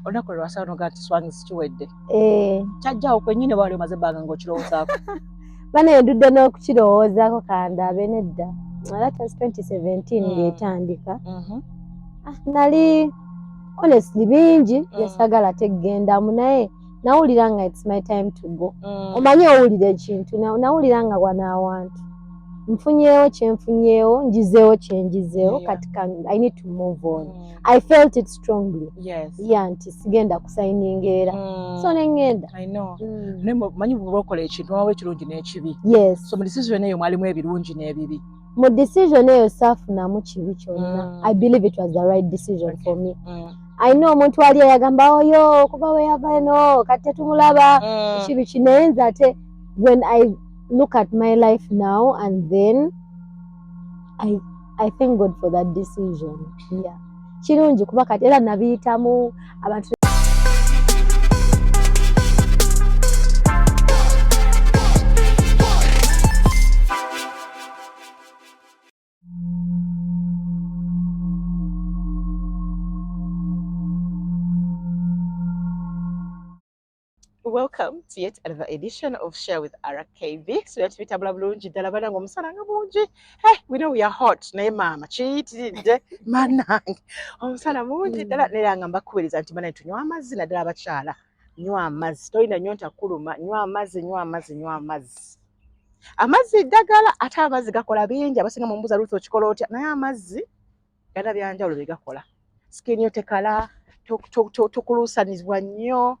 Olunaku lwe lwasaba noga nti Swangz kiwedde. Eh. Kyajjawo kwennyini wali omaze ebbanga ng'okirowoozaako? Bane ndudde n'okukirowoozaako kandabe nedda. That was 2017 ng'etandika. Ah, nali honestly bingi byesagala tegendamu, naye nawulira nga it's my time to go. Omanyi owulira ekintu, nawulira nga wano awantu nfunyeewo kyenfunyeewo, njizeewo kyenjizeewo, kati I need to move on. I felt it strongly. Yeah, nti sigenda kusayininga era. So nengenda. I know. Naye manyi bw'oba okola ekintu wabawo ekirungi n'ekibi. Yes. So mu decision eyo mwalimu ebirungi n'ebibi. Mu decision eyo saafunamu kibi kyonna. I believe it was the right decision for me. I know omuntu ali eyagamba oyo okuva we yava eno kati tetumulaba kibi ki, naye nze ate when I look at my life now and then I thank God for that decision. Yeah. Kirungi kuba kati era nabiyitamu abantu. Welcome to yet another edition of Share with RKB. So that bitambula bulungi ddala banange, omusana nga mungi. Hey, we know we are hot, naye maama kiyitiridde manange. Omusana mungi ddala, naye nga mbakubiriza nti banaye tunywa amazzi, naddala abakyala. Nywa amazzi, tolina nnyonta kuluma, nywa amazzi, nywa amazzi, nywa amazzi. Amazzi ddagala, ate amazzi gakola bingi. Abasinga mumbuuza, Ruth okikola otya? Naye amazzi gana byanjawulo bye gakola. Skin yo tekala, tokuluusanizibwa nnyo,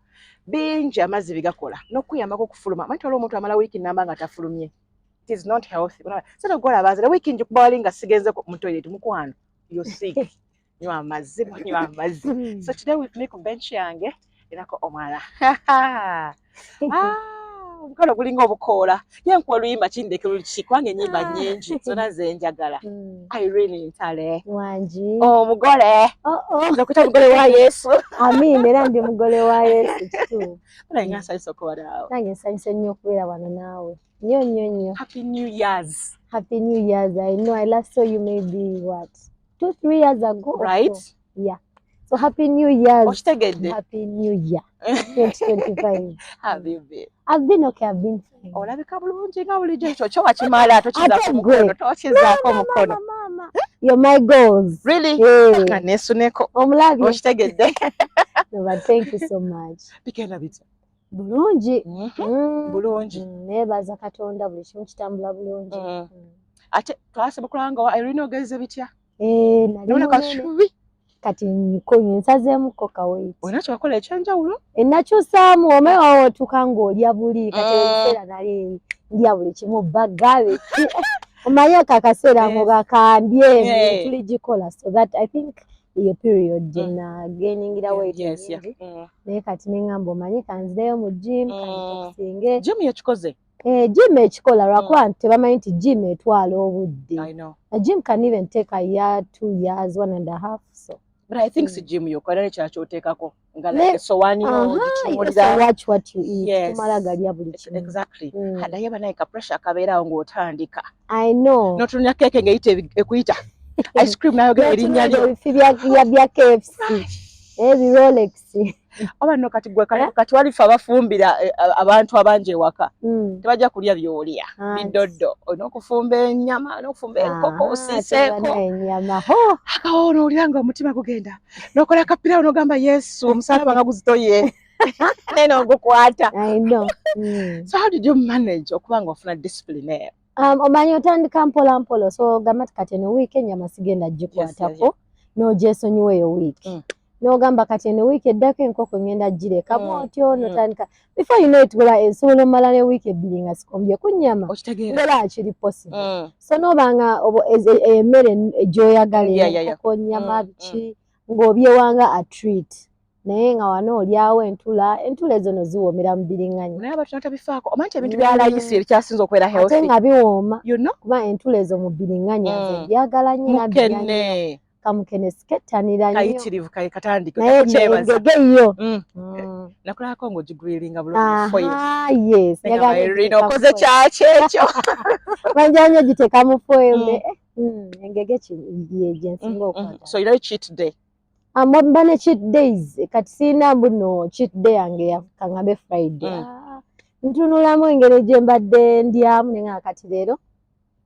bingi amazzi bye gakola n'okuyambako okufuluma. Manyi twaliwo omuntu amala wiiki namba nga tafulumye. It is not healthy. Sente gwolaba nze wiiki njikuba wali nga sigenze mu toilet, mukwano, you're sick. Nywa amazzi, nywa amazzi. So today with me ku bench yange erako omwala. Ah, omukono gulinga obukoola. Ye nkuwa oluyimba kindeke luki, kubanga ennyimba nnyingi zonna ze njagala. Irene Ntale. Wangi. Omugole. Oh. Nokuyita mugole wa Yesu. Amiina, era ndi mugole wa Yesu kituufu. Naye nga nsanyusa okuba naawe. Nange nsanyuse nnyo okubeera wano naawe. Nnyo nnyo nnyo. Happy New Year's. Happy New Year's. I know I last saw you maybe what, 2, 3 years ago or Right? so. Yeah. So happy New Year's. Okitegedde? Happy New Year 2025. Have you been? I've been okay, I've been fine. Olabika bulungi nga bulijjo, ekyo kyo wakimala, tokizaako Ate mukono, gwe. tokizaako mukono. Mama, mama. You're my goals. Really? Hey. Nga neesuneko. Omulabye. Okitegedde? No, but thank you so much. Bigenda bitya? Bulungi. Bulungi. Neebaza Katonda, buli kimu kitambula bulungi. Ate twasaba okulaba nga Irene ogeze bitya? Eh, nali Nabona munene. kasubi. Kati nsazeemuko ka weight. Olina kyewakola ekyenjawulo? Nakyusaamu, omanyi wawa otuuka ng'olya buli kati ebiseera nali ndya buli kimu, bagabe omanyi ako akaseera ngo gakandye tuligikola, so that I think eyo period gye nagainingira weight nyingi. Naye kati neŋŋamba omanyi kanzireyo mu gym, kandetoxinge. Gym yekikoze. Eh, gym ekikola lwakuba nti tebamanyi nti gym etwala obudde. I know. A gym can even take a year, 2 years, one and a half, so But I think si gym yokka, era nekirala kyoteekako nga like esowaani Aha, you ogitunuulira. also watch what you eat. Yes. Tumala galya buli kimu. Exactly. Naye banaye ka pressure akabeerawo ng'otandika. I know. N'otunulira keeke ng'eyita ekuyita. Ice cream n'ayogera erinnya lyo. Ebifi bya KFC, ebi Rolex. Oba nno kati gwe kati walife abafumbira abantu abangi ewaka. Tebajja kulya by'olya. Bidoddo. Olina okufumba ennyama, olina okufumba enkoko, osiiseeko. Tebana ennyama ho. Akawo n'owulira nga omutima gugenda. N'okola kapirawo n'ogamba Yesu omusalaba nga guzitoye. Naye n'ogukwata. I know. So how did you manage okuba nga ofuna discipline eyo? Omanyi otandika mpola mpola, so ogamba ti kati eno wiiki ennyama sigenda gikwatako, n'ogyesonyiwa eyo wiiki. N'ogamba kati eno wiiki eddako enkoko ngenda gireka bw'otyo, n'otandika, before you know it gola esobola omala ne wiiki 2 nga sikombye ku nnyama. Okitegeera? Ngola kiri possible. So n'obanga emmere gy'oyagala, enkoko, nnyama, biki, ng'obyewanga a treat, naye nga wano olyawo entula, entula ezo no ziwoomera mu biriŋŋanya. Naye abantu tabifaako, omanyi nti ebintu bya layisi ebikyasinze okubeera Ate healthy. nga biwooma. You know? Kuba entula ezo mu biriŋŋanya nze mbyagala nnyo era mbirya nnyo. Mukene. Kamukene sikettanira nnyo. Kayitirivu katandike. Naye Okukyebaza. engege yo. Nakulabako ng'ogigrillinga bulungi foil. Aha, yes. Negamba, Njagala Irene, giteeka mu okoze foil. kyaki ekyo? Banjala nnyo giteeka mu foil. Engege ye gye nsinga okwagala. So you don't cheat day? Mba ne cheat days. Kati siina mbuno cheat day yange kaŋŋambe Friday. Ah, ntunulamu engeri gye mbadde ndyamu ne nga kati leero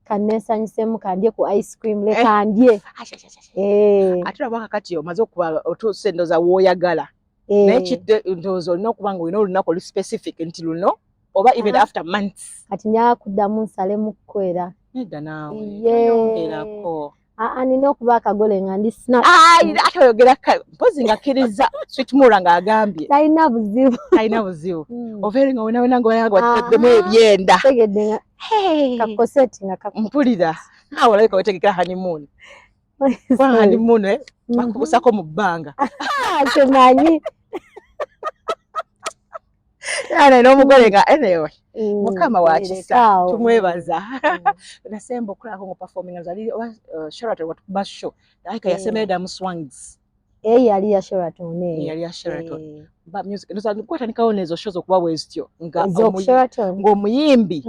kanneesanyusemu, kandye ku ice cream, leka ndye. Eh. Ate olaba kakati omaze okuba otuuse, ndowooza w'oyagala, naye kidde ndowooza olina okuba nga olina olunaku olu specific nti luno oba even after months. Kati njagala kuddamu nsalemukko era. Nedda naawe. Ye. Toyongerako. Aa, nina okuba akagole nga ndi sna Ate oyogera mpozi nga kkiriza Sweet Mura ng'agambye. Talina buzibu. Talina buzibu. Obeere nga wena wena nga nga wataddemu ebyenda. Tegedde nga kakoseti nga Mpulira awo olabika wetegekera honeymoon, kuba honeymoon bakubusako mu bbanga. Ah, simanyi. Ana n'omugole nga anyway, Mukama wa kisa, tumwebaza. Nasemba okulako nga performing ali oba Sheraton watukuba show like yasemera mu Swangs. Eyo yali ya Sheraton eyo. Yali ya Sheraton. Ba music ndoza kwatandikawo nezo shows okuba bwe zityo nga Ez'oku Sheraton. Ng'omuyimbi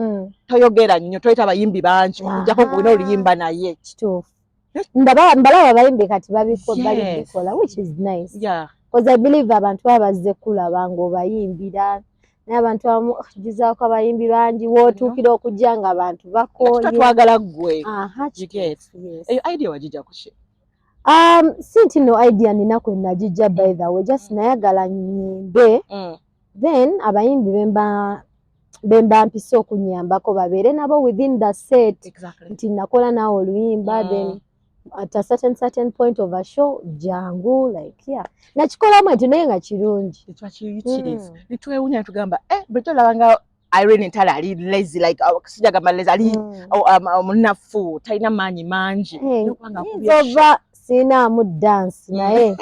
toyogera nnyo, toyita abayimbi bangi okujjako ng'olina oluyimba naye. Kituufu, ndaba mbalaba abayimbi kati bali bikola, which is nice because I believe abantu baba bazze kulaba ng'obayimbira, naye abantu abamu gizaako abayimbi bangi wootuukira okujja nga abantu bakooye. Twagala ggwe. Aha. You get. Yes. Eyo idea wagijja ku ki? Si nti no idea nina kwe nagijja, by the way, just nayagala nyimbe, then abayimbi bemba mpise okunyambako babeere nabo within the set, nti nakola naawe oluyimba, then at a certain point of a show jangu, like yeah, nakikolamu enti naye nga kirungi. Twakiyitiriza nitwewunya nitugamba, eh, bulijjo olabanga Irene Ntale ali lazy, like sijagamba lazy, ali omunafu, talina maanyi mangi. Eh, Okuba nga akubye nyinza ova siinaamu dance, naye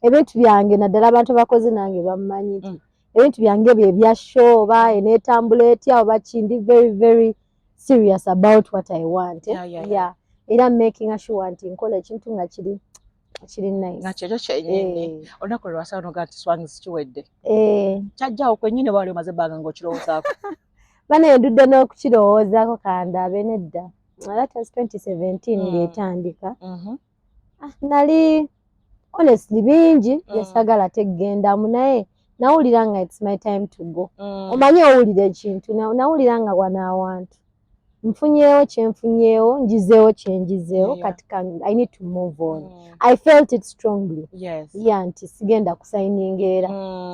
ebintu byange, naddala abantu abakoze nange bammanyi nti ebintu byange bye bya show oba eneetambula etya oba ki, ndi very very serious about what I want, eh? Yeah. Era making sure nti nkola ekintu nga kiri nice. Nga kyekyo kyennyini. Olunaku lwe lwasaba noga nti Swangs kiwedde, Eh, kyajjawo kwennyini oba wali omaze ebbanga ng'okirowoozaako? Bane ndudde n'okukirowoozaako, kandabe, nedda, that was 2017 ng'etandika. Ah, nali honestly bingi byesagala teggendamu, naye nawulira nga it's my time to go. Omanyi owulira ekintu, nawulira nga wano awantu nfunyeewo kyenfunyeewo, njizeewo kyenjizeewo, kati I need to move on. I felt it strongly, yeah, nti sigenda kusayininga era,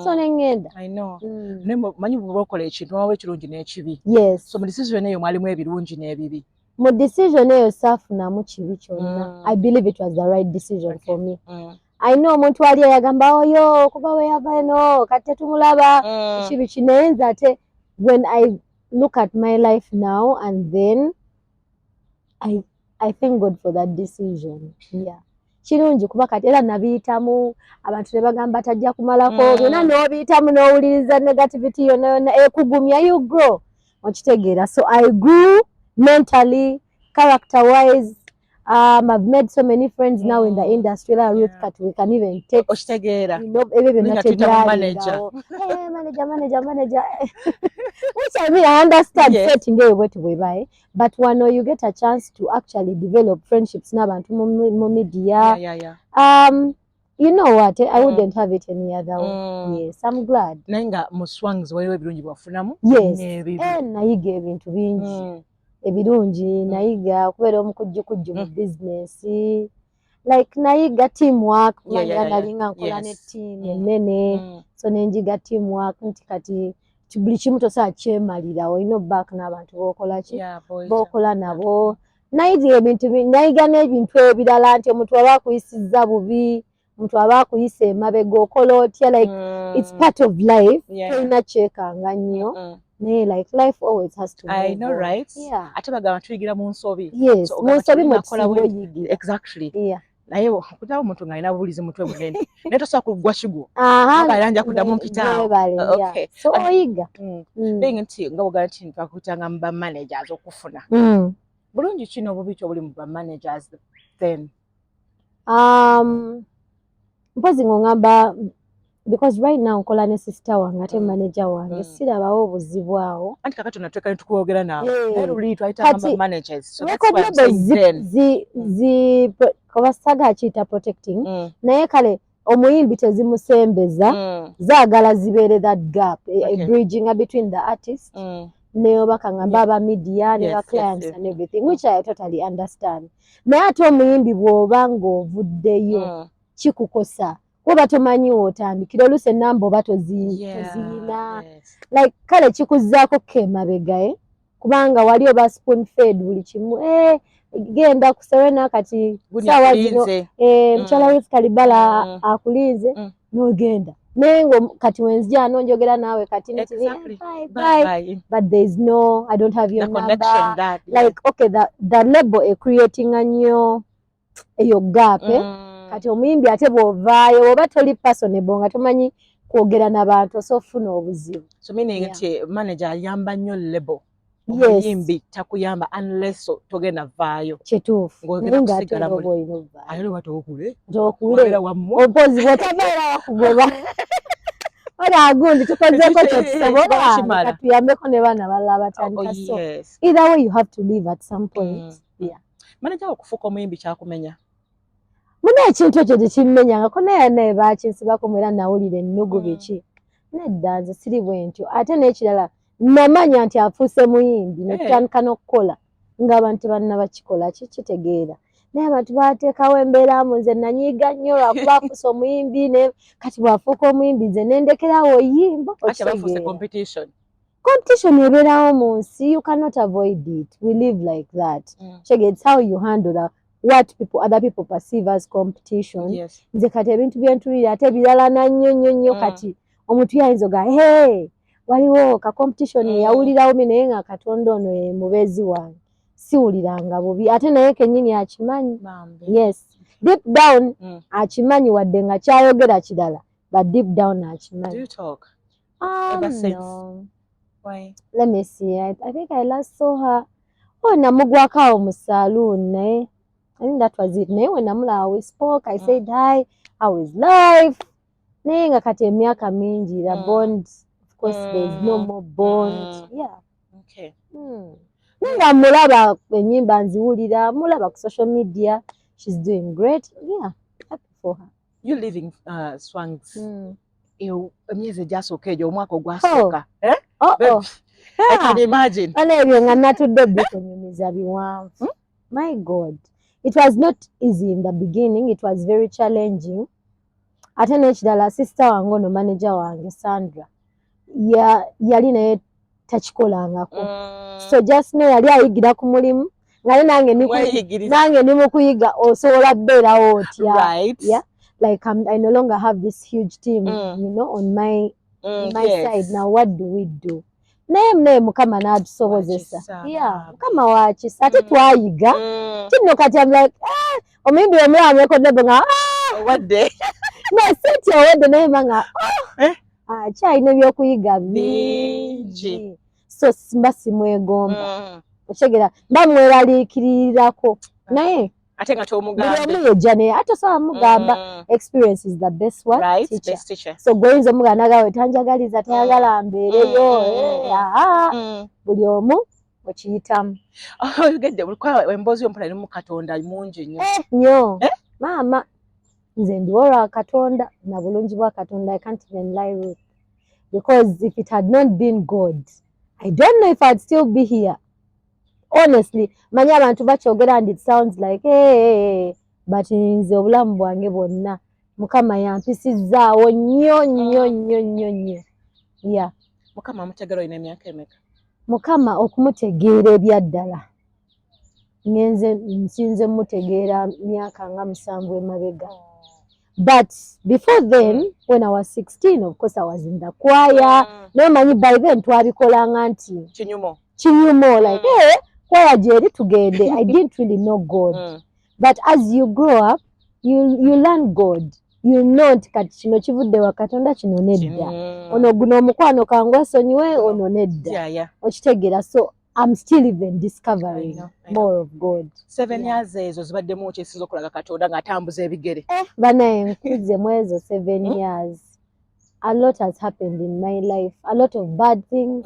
so neŋŋenda. I know. Naye manyi bw'oba okola ekintu wabawo ekirungi n'ekibi. Yes. So mu decision eyo mwalimu ebirungi n'ebibi. Mu decision eyo saafunamu kibi kyonna. I believe it was the right decision for me. I know omuntu ali eyagamba oyo okuva we yava eno kati tetumulaba, kibi ki, naye nze ate when I look at my life now and then I thank God for that decision. Yeah, kirungi kuba kati era nabiyitamu, abantu ne bagamba tajja kumalako, byonna n'obiyitamu n'owuliriza negativity yonna yonna ekugumya, you grow, okitegeera? So I grew mentally, character wise. I've made so many friends now in the industry la Ruth, kati we can even take Okitegeera. Ebyo byonna Ninga tuyita mu manager. tebyalingawo. Eh, manager, manager, manager, which I mean, I understand setting eyo bwetu bwebaye, but wano you get a chance to actually develop friendships n'abantu mu media. You know what, eh, I wouldn't have it any other way. Yes, I'm glad. Naye nga mu Swangs waliwo ebirungi bwafunamu Yes. n'ebibi. Eh, nayiga ebintu bingi ebirungi. Nayiga okubeera omukujjukujju mu bizinesi, like nayiga teamwork, kubanga nalinga nkola ne team ennene, so nenjiga teamwork nti kati buli kimu tosobola kyemalira, olina obbaako n'abantu b'okola ki, Yeah, boys. b'okola nabo. Nayiga ebintu nayiga n'ebintu ebirala nti omuntu aba akuyisizza bubi, omuntu aba akuyisa emabega, okola otya? Like it's part of life, tolina kyekanga nnyo, naye like life always has to I move know, on. right? Yeah. Ate bagamba tuyigira mu nsobi. Yes. So, mu ogamba nsobi mwe tulina kukola tusinga oyigira. Exactly. Yeah. Naye okutaba omuntu ng'alina bubulizi mutwe munene, naye tosobola kugwa kigwo. Aha. Nga era nja kuddamu mpitaawo. Webale, yeah. So oyiga. Being nti nga bwogamba nti twakuyitanga mu ba managers okufuna, bulungi ki n'obubi ki obuli mu ba managers then? Mpozi ng'oŋŋamba because right now nkola ne sister wange ate manager wange, sirabawo obuzibu awo. Anti kakati onatweka ne tukwogera naawe, naye luli twayitanga Kati, ba managers, so that's record why I'm label saying then. zi kuba saga akiyita protecting, naye kale. Omuyimbi tezimusembeza, zaagala zibeere that gap, bridging between the artist ne oba kaŋŋamba aba media ne ba clients and everything, which I totally understand. Naye ate omuyimbi bw'oba ng'ovuddeyo, kikukosa kuba tomanyi wootandikira. Oluusi enamba oba toziyina. Like kale kikuzzaako ko emabega, eh? Kubanga wali oba spoon fed buli kimu, eh, genda ku Serena kati Gundi saawa zino, akulinze. eh, mukyala Ruth Kalibala akulinze, n'ogenda. Naye nga kati wenzija ano njogera naawe kati nti, "Bye, Bye, bye." bye. But there is no, I don't have your The connection number. that, yeah. Like okay, the label ecreatinga nnyo eyo gap, eh? Kati omuyimbi ate bw'ovaayo oba toli personable nga tomanyi kwogera n'abantu, osobola ofuna obuzibu. So meaning nti manager ayamba nnyo label. Yes. Omuyimbi takuyamba unless togenda vaayo. Kituufu. Ng'ogenda Naye ng'ate kusigala oba olina ovaayo. Ate oba tookule. Tookule. Wabeera wammwe. Opozi bw'otabeera wakugoba ola agundi tukozeeko kyetusobola. Kimala. Katuyambeko ne baana balala abatandika. So either way you have to leave at some point. Yeah. Manager okufuuka omuyimbi kyakumenya? Muna ekintu ekyo tekimmenyangako, naye naye bakinsibako era nawulira ennugu. Biki, nedda, nze siri bwe ntyo. Ate n'ekirala, namanya nti afuuse muyimbi netutandika n'okukola ng'abantu tebannabakikola kitegeera, naye abantu bateekawo embeera mu nze nanyiiga nnyo lwakuba afuuse omuyimbi. Ne kati bw'afuuka omuyimbi, nze nendekerawo oyimba. Ate bafuuse Okitegeera? competition. Competition ebeerawo mu nsi, you cannot avoid it, we live like that. Check, it's how you handle the what people other people perceive as competition. Nze kati ebintu byentulira ate biralana nnyo nnyo nnyo. Kati omuntu yayinza oga, hey, waliwo ka competition eyawulirawo mi, naye nga Katonda ono ye mubeezi wange, siwuliranga bubi. Ate naye kennyini akimanyi. Bambi. Yes, deep down akimanyi, wadde nga kyayogera kirala, but deep down Do akimanyi. you talk? Ever since? No. Why? Let me see. I think I last saw her, oh, namugwako awo mu saloon, naye I think that was it. Naye we namulaba, we spoke, I said hi, how is life? Naye nga kati emyaka mingi, the bond, of course there is no more bond. Yeah. Naye nga mulaba, ennyimba nziwulira, mulaba ku social media, she's doing great. Yeah, happy for her. You leaving Swangs. Emyezi egyasooka egyo, omwaka ogwasooka. Eh? Oh. I can imagine. Bana ebyo nga natudde bikunyumiza biwanvu. My God, it was not easy in the beginning, it was very challenging. Ate n'ekirala, sister wange ono, manager wange Sandra, yali naye takikolangako. So just know yali ayigira ku mulimu, nga nange Weeyigiriza. Nange ndi mu kuyiga osobola kubeerawo otya. Right. Yeah. Like I no longer have this huge team on my my side. Now what do we do? Naye Mukama n'atusobozesa. Wakisa, Yeah, bambi. Mukama wakisa ate twayiga. Kino kati I'm like, ah, omuyimbi omulaba mwekodebo nga, ah, Owadde. No, senti owedde, naye mba nga, ah, Eh? akyalina ebyokuyiga Bingi. bingi, so mba simwegomba. Okitegeera, mba mweraliikirirako, naye Ate nga buli tomugambe. omu yejja, naye ate osobola mugamba. Experience is the best what? Teacher. Best teacher. So gweoyinza omugamba nagawe tanjagaliza, tayagala mbeereyo. Eh, aa, buli omu okiyitamu. Oyogedde emboozi yo mpula erimu Katonda mungi nnyo. Nnyo. Eh? Maama, nze ndiwo lwa Katonda na bulungi bwa Katonda. I can't even lie, Ruth, because if it had not been God, I don't know if I'd still be here, honestly. Manyi abantu bakyogera and it sounds like hey, hey, hey. But nze obulamu bwange bwonna Mukama yampisizzaawo nnyo nnyo nnyo nnyo nnyo, yeah. Mukama amutegera olina emyaka emeka? Mukama okumutegeera ebyaddala, ngenze nsinze mutegeera myaka nga 7 emabega. But before then, when I was 16, of course I was in the choir. Naye manyi by then twabikolanga nti Kinyumo. Kinyumo, like, hey, choir gyeri tugende. I didn't really know God. But as you grow up, you learn God. You know nti kati kino kivudde wa Katonda, kino nedda. Ono guno omukwano kangwesonyiwe, ono nedda. Okitegeera? So I'm still even discovering I know, I know. more of God. 7 Yeah. years ezo zibaddemu kyesinza okulaga Katonda ng'atambuza ebigere? Banaye, nkuze mu ezo 7 years, a lot has happened in my life, a lot of bad things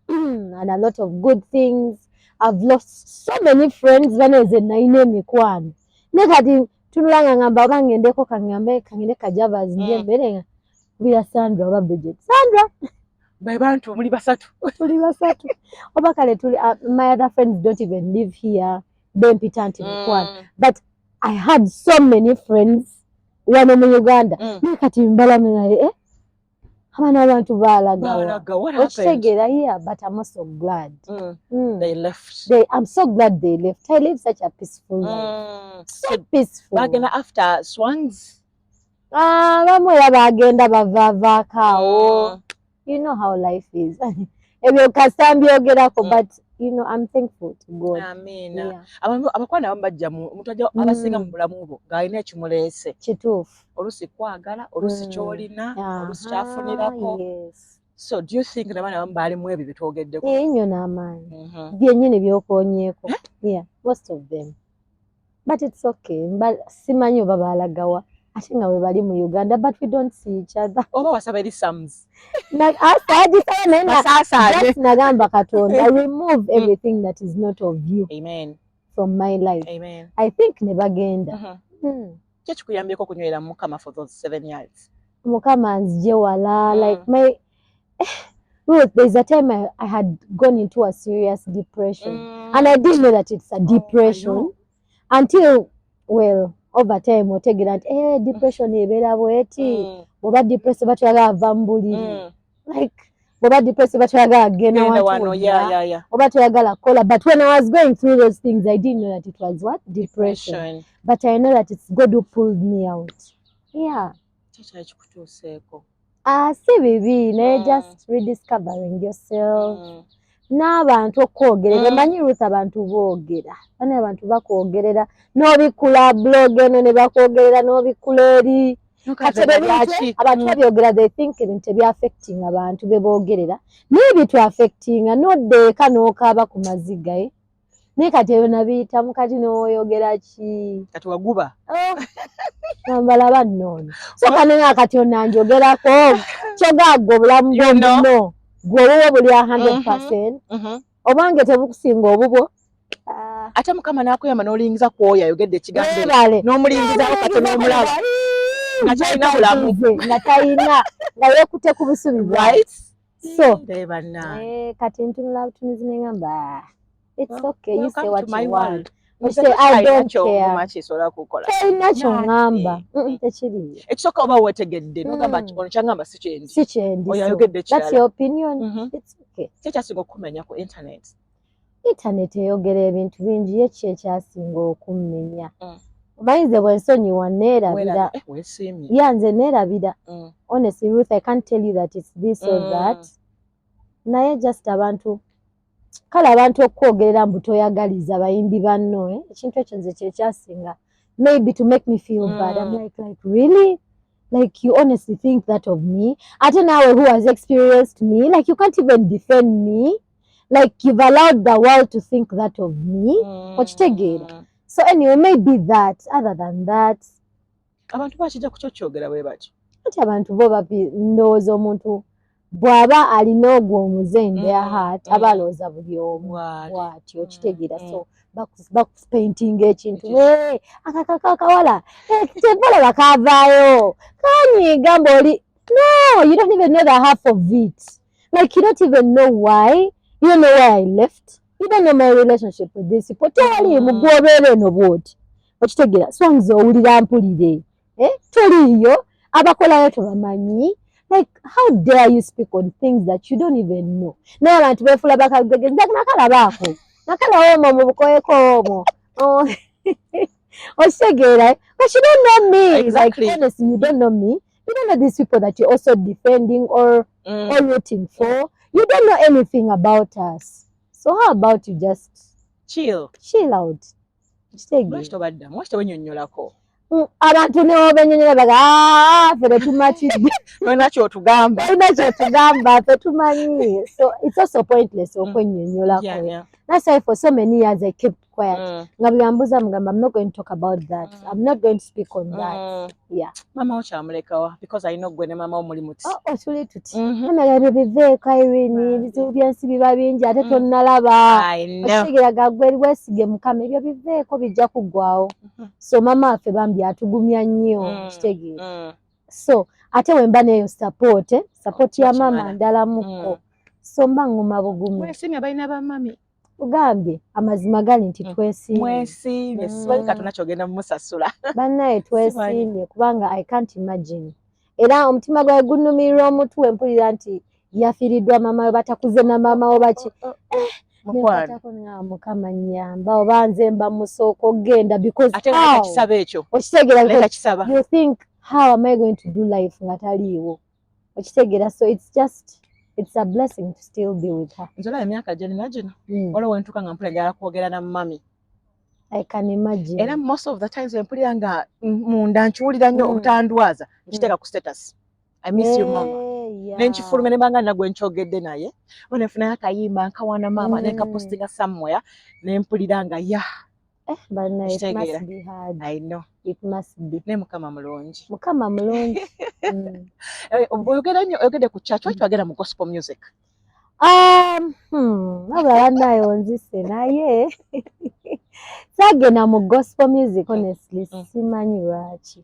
and a lot of good things. I've lost so many friends. Banaye, nze nalina emikwano, ne kati Tunula nga ngamba oba ngendeko, kaŋŋambe kangende kajavas ndye emmere nga kubira Sandra oba Bridget. Sandra. Be bantu muli basatu. Tuli basatu oba kale tuli my other friends don't even live here, bempita nti mukwano, but I had so many friends wano mu Uganda. Naye kati mbalamu naye, eh? Abaana abantu baalagawa? Balaga, what happened? Okitegeera? Yeah, but I'm also glad. They left. I'm so glad they left. I live such a peaceful life. So peaceful. Bagenda after Swangz. Ah, bamu era bagenda bavaavaako awo. You know how life is. Ebyo kasita mbyogerako, but I'm thankful to God. Amiina. Yeah. Abakwano abamu bajja mu omuntu ajja abasinga mu bulamu bwo ng'alina ekimuleese. Kituufu. Oluusi kwagala, oluusi ky'olina, oluusi kyafunirako. So do you think nabaana abamu baalimu ebyo byetwogeddeko? Ennyo n'amaanyi. Byennyini byokoonyeeko. Yeah, most of them. But it's okay. Simanyi oba baalagawa ate nga we bali mu Uganda, but we don't see each other. Oba wasaba eri Psalms? Saagisaba naye Basaasaane. Just nagamba Katonda, remove everything that is not of you Amen. from my life. Amen. I think ne bagenda. Ki ekikuyambyeko okunywera mu Mukama for those 7 years? Mukama nzije wala. Like my Ruth, there's a time I had gone into a serious depression and I didn't know that it's a depression know. until, well, over time otegeera nti eh, depression ebeera bweti. Bw'oba depressed oba toyagala va mu buliri. Like bw'oba depressed oba toyagala genda Genda wantu wano, wonna, oba toyagala kukola. But when I was going through those things, I didn't know that it was what? Depression. Depression. But I know that it's God who pulled me out, yeah. Ki kyali kikutuuseeko? Ah, si bibi naye just rediscovering yourself n'abantu okwogerera. Manyi Ruth, abantu boogera bane, abantu bakwogerera n'obikkula blog eno ne bakwogerera, n'obikkula eri. Kati ebyo ebintu abantu babyogera, they think ebintu tebyaffecting abantu be boogerera, naye bitwaffectinga n'odda eka n'okaaba ku maziga, eh. Naye kati ebyo nabiyitamu, kati n'oyogera ki? Kati waguba. Oh, mbalaba nnoono so kanenga kati onanjogerako kyogagga obulamu You know. bwo gwe owuwo buli 100%, obwange tebukusinga obubwo. Ah, Ate Mukama n'akuyamba n'olingiza ku oyo ayogedde ekigambo ekyo. Weebale. N'omulingizaako kati n'omulaba nga talina bulamu. Nga talina, nga yeekute ku busubi bwawe. Right. So Naye bannange. Eh, kati ntunula butunuzi ne ngamba, "Ah, it's Well, okay, you say welcome what to my you want." world. You say, "I don't care." Kisobola kukola. Talina kyoŋŋamba. Nani? Tekiriyo. Ekisooka oba weetegedde n'ogamba nti ono kyaŋŋamba si kyendi. Si kyendi. Oyo So ayogedde that's ekirala. your opinion. It's okay. Ki ekyasinga okukumenya ku internet? Internet eyogera ebintu bingi. Ye ki ekyasinga okummenya? Omanyi nze bwe nsonyiwa neerabira. Eh, weesiimye. Ya, nze neerabira. Honestly, Ruth, I can't tell you that it's this or that, naye just abantu, kale abantu okwogerera mbu toyagaliza bayimbi banno, eh? Ekintu ekyo nze kyekyasinga maybe to make me feel bad. I'm like, really? Like, you honestly think that of me? Ate naawe who has experienced me, like, you can't even defend me. Like, you've allowed the world to think that of me. Okitegeera? So anyway, maybe that. Other than that, Abantu bakijja kukyokyogera bwe batyo. Anti abantu bo bapi, ndowooza omuntu bw'aba alina ogwo omuze in their heart, aba alowooza buli omu Bw'ati. bw'atyo, okitegeera? So bakupaintinga ekintu. Ekyo. "Eh, akakaka akawala, eh, kyeva kaavaayo kanyiiga," mbaoli no, you don't even know the half of it. Like, you don't even know why. You don't know why I left. You don't know my relationship with these people. Tewaliimu. Gwobeera eno bw'oti, okitegeera? So nze owulira mpulire, eh? Toliiyo, abakolayo tobamanyi. Like, how dare you speak on things that you don't even know? Naye abantu beefuula bakagegeza. Nakalaba ako nakalaba omwo mu bukoyeko omwo. Oh, okitegeera? But you don't know me. Exactly. Like, honestly, you don't know me. You don't know these people that you're also defending or rooting for. You don't know anything about us, so how about you just Chill. chill out? Lwaki Kitegeera? tobaddamu? Lwaki tewenyonnyolako? Abantu newobenyonyola baga, "Ah, ffe tetumatidde." Tolina kyotugamba. Tolina kyotugamba, ffe tumanyi. So it's also pointless okwennyonnyolako. That's why for so many years I kept quiet. Nga buli ambuuza mugamba, "I'm not going to talk about that. I'm not going to speak on that." Yeah. Maama wo kyamulekawa? Because alina oggwe ne maama wo muli muti. Oh, tuli tuti. Mama ebyo biveeko, Irene, ebizibu by'ensi biba bingi ate tonnalaba. I know. Okitegeera, gagwe weesige Mukama, ebyo biveeko, bijja kuggwawo. So mama waffe bambi atugumya nnyo, kitegeera. So ate wemba neyo support, support ya maama Bakimala. ndalamuko. So mba nguma bugumi. Mwesiimye abalina bamami. Ugambye amazima gali nti twesiimye. Mwesiimye. Simanyi Katonda kyogenda mumusasula. Bannaye, twesiimye kubanga I can't imagine. Era omutima gwawe gunnumirira omutwe, mpulira nti yafiiriddwa maama we, batakuze na maama we baki. Mukwano. Nenkwatako nga Mukama nnyamba, oba nze mba musooka okugenda, because Ate nga how? takisaba ekyo. Okitegeera? Naye Because takisaba. you think, how am I going to do life nga taliiwo? Okitegeera? So it's just, it's a blessing to still be with her. Nze olaba emyaka gye nina gino, waliwo wentuuka nga mpulira njagala kwogera na mami. I can imagine. Era most of the times wempulira nga munda nkiwulira nnyo obutandwaza, nkiteeka ku status, "I miss you, mama." Nenkifulumya ne mbanga nagwe nkyogedde naye, oba nenfunayo akayimba nkawaana maama, nenkapostinga somewhere, nempulira nga ya Eh, bannaye, it Okitegeera? must be hard. I know. It must be. Naye Mukama mulungi. Mukama mulungi. Eh, oyogera nnyo, oyogedde ku church, lwaki wagenda mu gospel music? Wabula bannaye onzise, naye saagenda mu gospel music, honestly. Simanyi lwaki,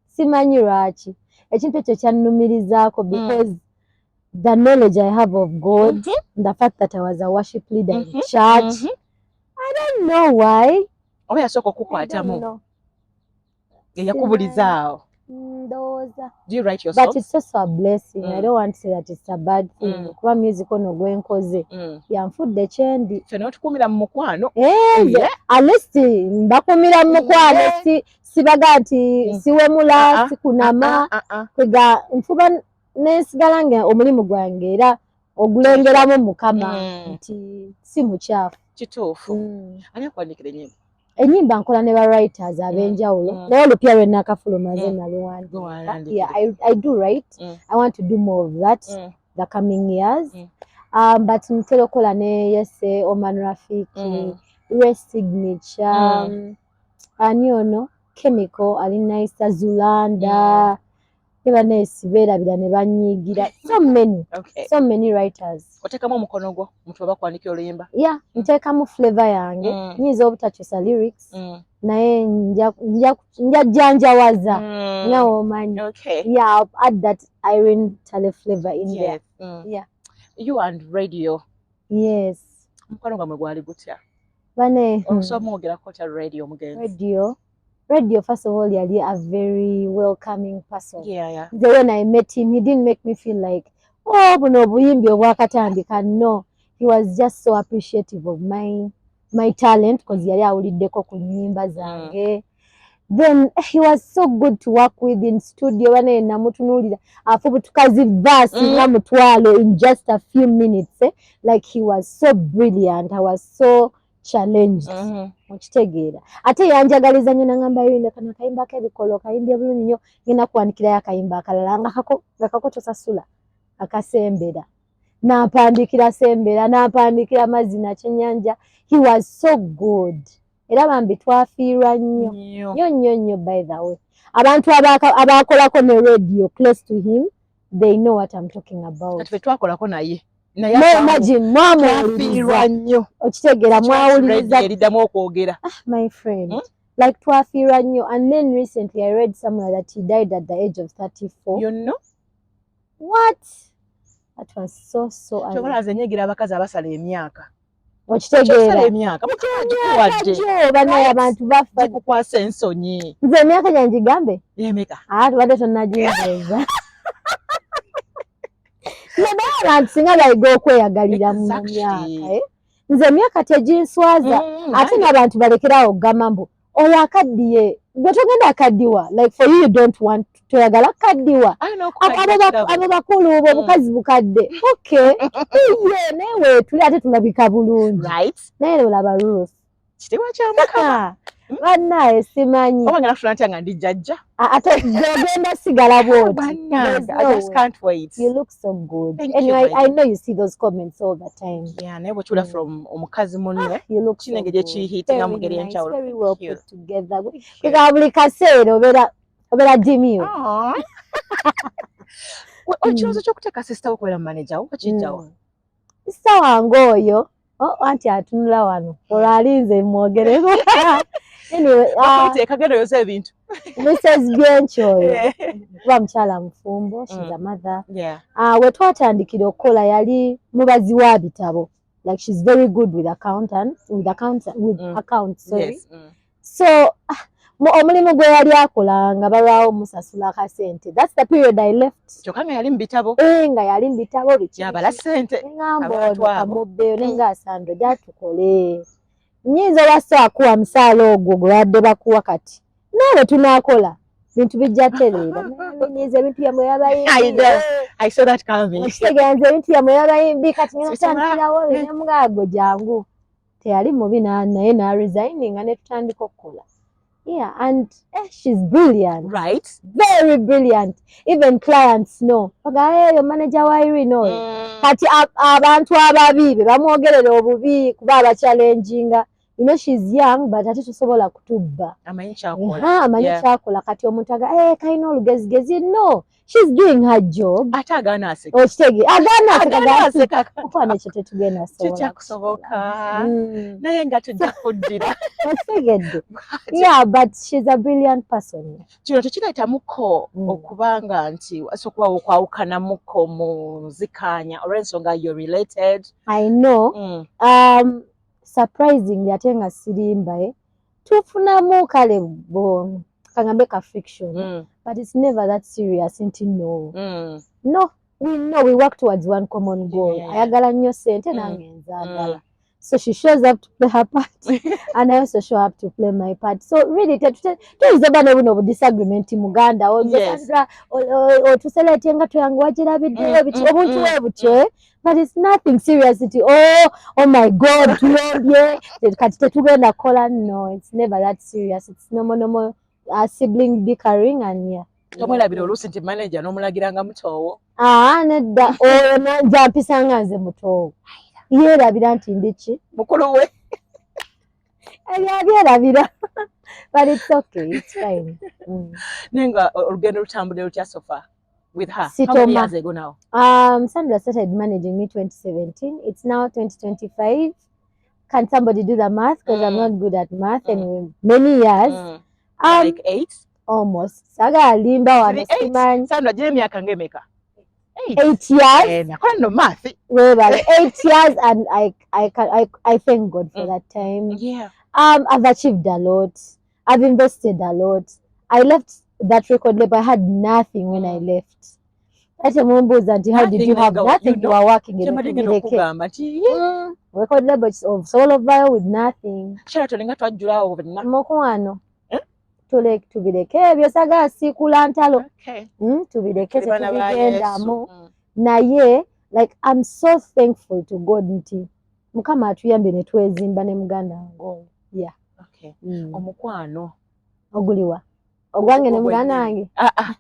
simanyi lwaki ekintu ekyo kyannumirizaako, because the knowledge I have of God, the fact that I was a worship leader in church, I don't know why. Oba yasooka I don't okukwatamu know. eyakubuliza awo? Ndowooza. Do you write your But songs? it's also a blessing. I don't want to say that it's a bad thing, kuba music ono gwenkoze yanfudde kyendi. Ffe n'otukuumira mu mukwano. Eh, nze at least mbakumira mu mukwano. Sibaga nti siwemula, sikunama. Kwega nfuba nensigala nga omulimu gwange era ogulengeramu Mukama nti si mukyafu. Kituufu. Ani akuwandiikira ennyimba? Ennyimba nkola ne ba writers ab'enjawulo, naye olupya lwe nakafuluma nze naluwandiika. Gwe wawandiikira. Yeah, I do write. I want to do more of that the coming years. But ntera okukola ne Yese Oman Rafiki, Ray Signature, ani ono Chemical ali nice, Zulanda, ne bannaye beerabira ne banyiigira, so many, so many writers. Oteekamu omukono gwo omuntu oba kuwandikira oluyimba? Yeah, nteekamu flavor yange. Nyinza obutakyusa lyrics, naye nja jjanjawaza nga womanyi. Yeah, I'll add that Irene Ntale flavor in there. Yes. Yeah. You and Radio. Yes. Omukwano gwammwe gwali gutya? Bane, Osobola mwogerako otya Radio omugenzi? Radio, first of all, yali a very welcoming person. The when I met him, he didn't make me feel like, oh, buno obuyimbi obwakatandika. No, he was just so appreciative of my talent, because yali awuliddeko ku nnyimba zange. Then he was so good to work with in studio. Bane namutunuulira afubutuka zi verse nga 10,000 in just a few minutes, eh? Like, he was so brilliant. I was so challenged. Okitegeera? Ate yanjagaliza nnyo, nangamba, "Yine kano akayimba k'ebikolo kayimbye bulungi nnyo, ngenda kuwandikirayo akayimba akalala nga kako tosasula, akasembera." Nampandiikira sembera, nampandiikira mazina kyennyanja. He was so good. Era bambi twafiirwa nnyo nnyo. Nnyo nnyo nnyo. By the way, abantu abakolako ne Radio close to him, they know what I'm talking about. Kati fe twakolako naye, naye No, imagine mwamuwuliriza. Twafiirwa nnyo. Okitegeera, mwawuliriza. Radio eriddamu okwogera. My friend, like, twafiirwa nnyo. And then recently I read somewhere that he died at the age of 34. You know? What? That was so so Kyobola nze nyegira abakazi abasala emyaka. Okitegeera? Osala emyaka, Mukama agikuwadde. Jo banaye, abantu bafa. Gikukwasa ensonyi. Nze emyaka gyange gigambe? Emeka? Ah, tubadde tonnaginzeeza. Naye abantu singa bayiga okweyagalira mu myaka, eh? Nze emyaka teginswaza. Ate n'abantu balekerawo okugamba mbu oyo akaddiye. Gwe togenda akaddiwa. Like, for you, you don't want, toyagala kaddiwa. Abo bakulu bo, obukazi bukadde, okay, iye, naye weetuli ate tulabika bulungi. Naye olaba Ruth. Kitiibwa kya Mukama. Bannaye, simanyi. Oba ngenda kufuna ntya nga ndi jjajja? Ate gwegenda sigala bwoti. Bannange, I just can't wait. You look so good. Thank Anyway, you. I know you see those comments all the time. Yeah, naye bwekiwula from omukazi munne, you look kino engeri ekihiitinga mu ngeri enjawulo. Very well put together. Kuga buli kaseera obeera demure. Ekirowoozo ky'okuteeka sister okubeera manager wo okijjawa? Sister wange oyo, oh, anti atunula wano olwo alinze mwogereko. Anyway, genda oyoza ebintu. Mrs Byenki oyo kuba mukyala mufumbo, she's a mother. We twatandikira okukola yali mubazi wa bitabo, like she's very good with accountants, with accounts, with accounts, sorry. So omulimu gwe yali akola nga balwawo musasula akasente. That's the period I left. Kyokka nga yali mu bitabo. Eh, nga yali mu bitabo biki. Yabala ssente. Ngamba ono kamubbeyo nenga Sandra jatukole, nyinza olwasa akuwa musaala ogwo gwe badde bakuwa kati naawe tunaakola bintu bijja tereera. Nyiza ebintu byammwe yabayimbi. Okitegeera, nze ebintu byammwe yabayimbi kati ngenatandikirawo nemugaago jangu. Teyali mubi naye naresigninga netutandika okukola. Yeah, and she's brilliant. Right? Very brilliant. Even clients know. Baga, hey, manager wa Irene oyo. Kati abantu ababi be bamwogerera obubi kuba abachallenginga. You know she's young, but ate tosobola kutubba. Amanyi kyakola. Amanyi kyakola. Kati omuntu aga, eh, kalina olugezigezi. No, she's doing her job. Ate agaana aseka. Okitege, agaana aseka. Mukwano, ekyo tetugenda sobola. Kikyakusoboka. Naye nga tujja kuddira. Otegedde. Yeah, but she's a brilliant person. Kino tekireetamuko okubanga nti wasobola okubawo okwawukanamuko mu nzikaanya olw'ensonga you're related? I know. Surprisingly, ate nga sirimba, eh, tufunamu kale bo kaŋŋambe ka friction, but it's never that serious nti no. No, we know we work towards one common goal. Ayagala nnyo ssente, nange nzaagala. So she shows up to play her part and I also show up to play my part. So really tuyinza oba ne buno obudisagreement muganda wo, Sandra otuselete nga toyange wagirabiddeyo biki, obuntu bwe butyo, eh? But it's nothing serious nti oh my God, tuyombye kati tetugenda kukola. No, it's never that serious. It's normal sibling bickering and yeah. Tomwerabira oluusi nti manager n'omulagira nga mutoowo? Aa, nedda, oyo nze ampisa nga nze mutoowo, yeerabira nti ndi ki? Mukulu we. Ebyo abyerabira, but it's okay, it's fine. Naye nga olugendo lutambudde lutya so far with her? Sitoma. How many years ago now? Sandra started managing me 2017. It's now 2025. Can somebody do the math? Because I'm not good at math. Anyway, many years. Like 8? Almost. Saagala limba wano. Three, eight. Simanyi. Sandra gira emyaka ng'emeka? 8. 8 years. Eh, nakola nno math. Webale. 8 years, and I thank God for that time. I've achieved a lot. I've invested a lot. I left that record label. I had nothing when I left. Ate mumbuuza nti how did Nothing you have nga nothing? you You know, were working in kyembadde ngenda Bireke. okugamba nti ye Record label osobola ovaayo with nothing. Sheraton nga twajjulawo bonna. Mukwano. Eh? Tubireke ebyo, sagala siikula ntalo. Okay. Tubireke. Tuli baana ba Tetubigendamu. Yesu. Naye like I'm so thankful to God nti Mukama atuyambye ne twezimba ne muganda wange oyo. Yeah. Okay. Omukwano. Oguliwa? Ogwange ne Ogwo muganda gwennyini. wange? Ah, ah.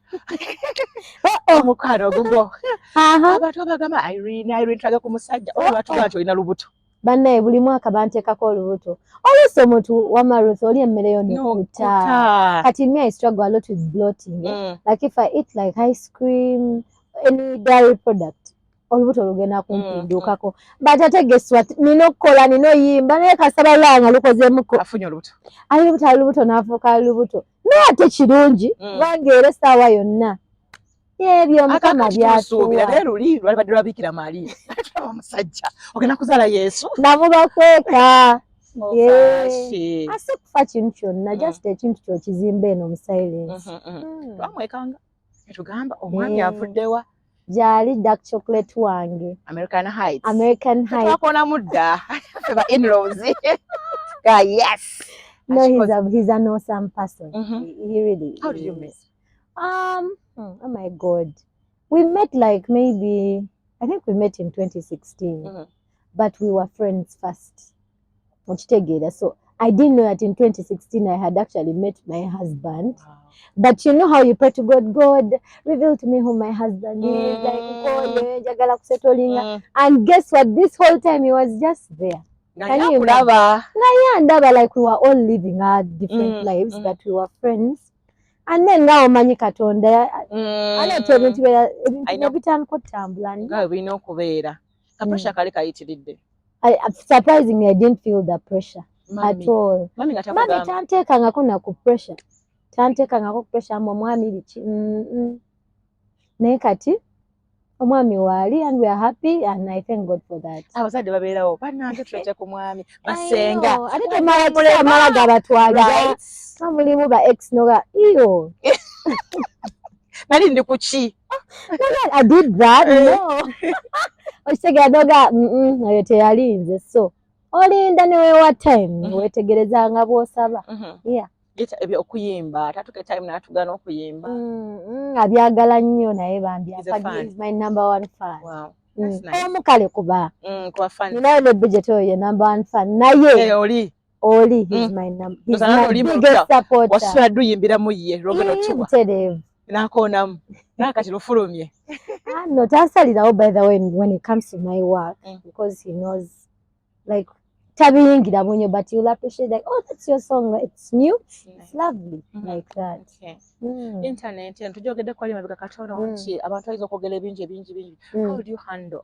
Omukwano ogugwo. Abantu abagamba Irene, Irene tulaga ku musajja oba batugamba nti olina lubuto. Bannaye, buli mwaka banteekako olubuto. Oluusi omuntu wamaruth oli emmere yo nekuta. Nokuta. Kati me, I struggle a lot with bloating, eh? Like if I eat like ice cream, any dairy product, olubuto lugenda kumpindukako. But ate guess what, nina okukola, nina oyimba, naye kasaba lwanga lukozemuko. Afunye olubuto. Ali lubuto, ali lubuto, n'afuuka ali lubuto, naye ate kirungi kubanga era essaawa yonna ebyo Mukama Akakati tusuubira byatuwa. Naye luli lwalibadde lwa Bikira Maria. Tulaba omusajja ogenda kuzaala Yesu. Namubakweka. Yeah. Ofaaki. Ase kufa kintu kyonna, just ekintu kyokizimba eno mu silence. Twamwekanga netugamba omwami avuddewa? Gyali dark chocolate wange. American Heights. American Heights. Twakonamu dda ffe ba in-laws. Ga yes. No, he's an awesome person. He really How did you is. Meet? Oh my God, we met like maybe, I think we met in 2016, but we were friends first. Okitegeera? So I didn't know that in 2016 I had actually met my husband. But you know how you pray to God, "God, reveal to me who my husband is." Like, nkooye, njagala kusettlinga. And guess what? This whole time he was just there. Nga Can you yakulaba. Ndaba like we were all living our different lives, but we were friends. And then nga omanyi Katonda aleeta ebintu ebintu I know. Ne bitandika okutambula. Nga bwe birina okubeera. Ka pressure kali kayitiridde. Surprisingly, I didn't feel the pressure Mami. at all. Mami nga Mami takugamba. tanteekangako na ku pressure, tanteekangako ku pressure mbu omwami biki. Naye kati omwami waali and we are happy and I thank God for that. Abazadde babeerawo, bannange tuleete ku mwami I basenga. know. Ate temala amala gabatwalira. Nga mulimu ba ex noga iyo. Nali ndi ku ki? I did that? Eh. No, okitegeera noga oyo teyalinze, so olinda newewa time, wetegereza nga bw'osaba. Yeah. Geta ebyo okuyimba tatuka time n'atugana okuyimba. Abyagala nnyo naye bambi. He's a fan. Is my number one fan. Wow. That's nice. Omu kale kuba Kuba fan. Ninayo ne budget, oyo ye number one fan naye. Eh, oli Oli he's my he's Ozana my oli biggest supporter. Wasula duyimbiramu ye lwogenda Eh, otuwa. Butereevu. N'akoonamu naakati lufulumye. Ah, no, tansalirawo by the way when it comes to my work, because he knows like tabiyingiramu nnyo, but you'll appreciate like, "Oh, that's your song, it's new, it's lovely," like that. Okay. Internet eno tujogeddeko ali mabega katono nti abantu bayinza okwogera ebingi ebingi bingi. How do you handle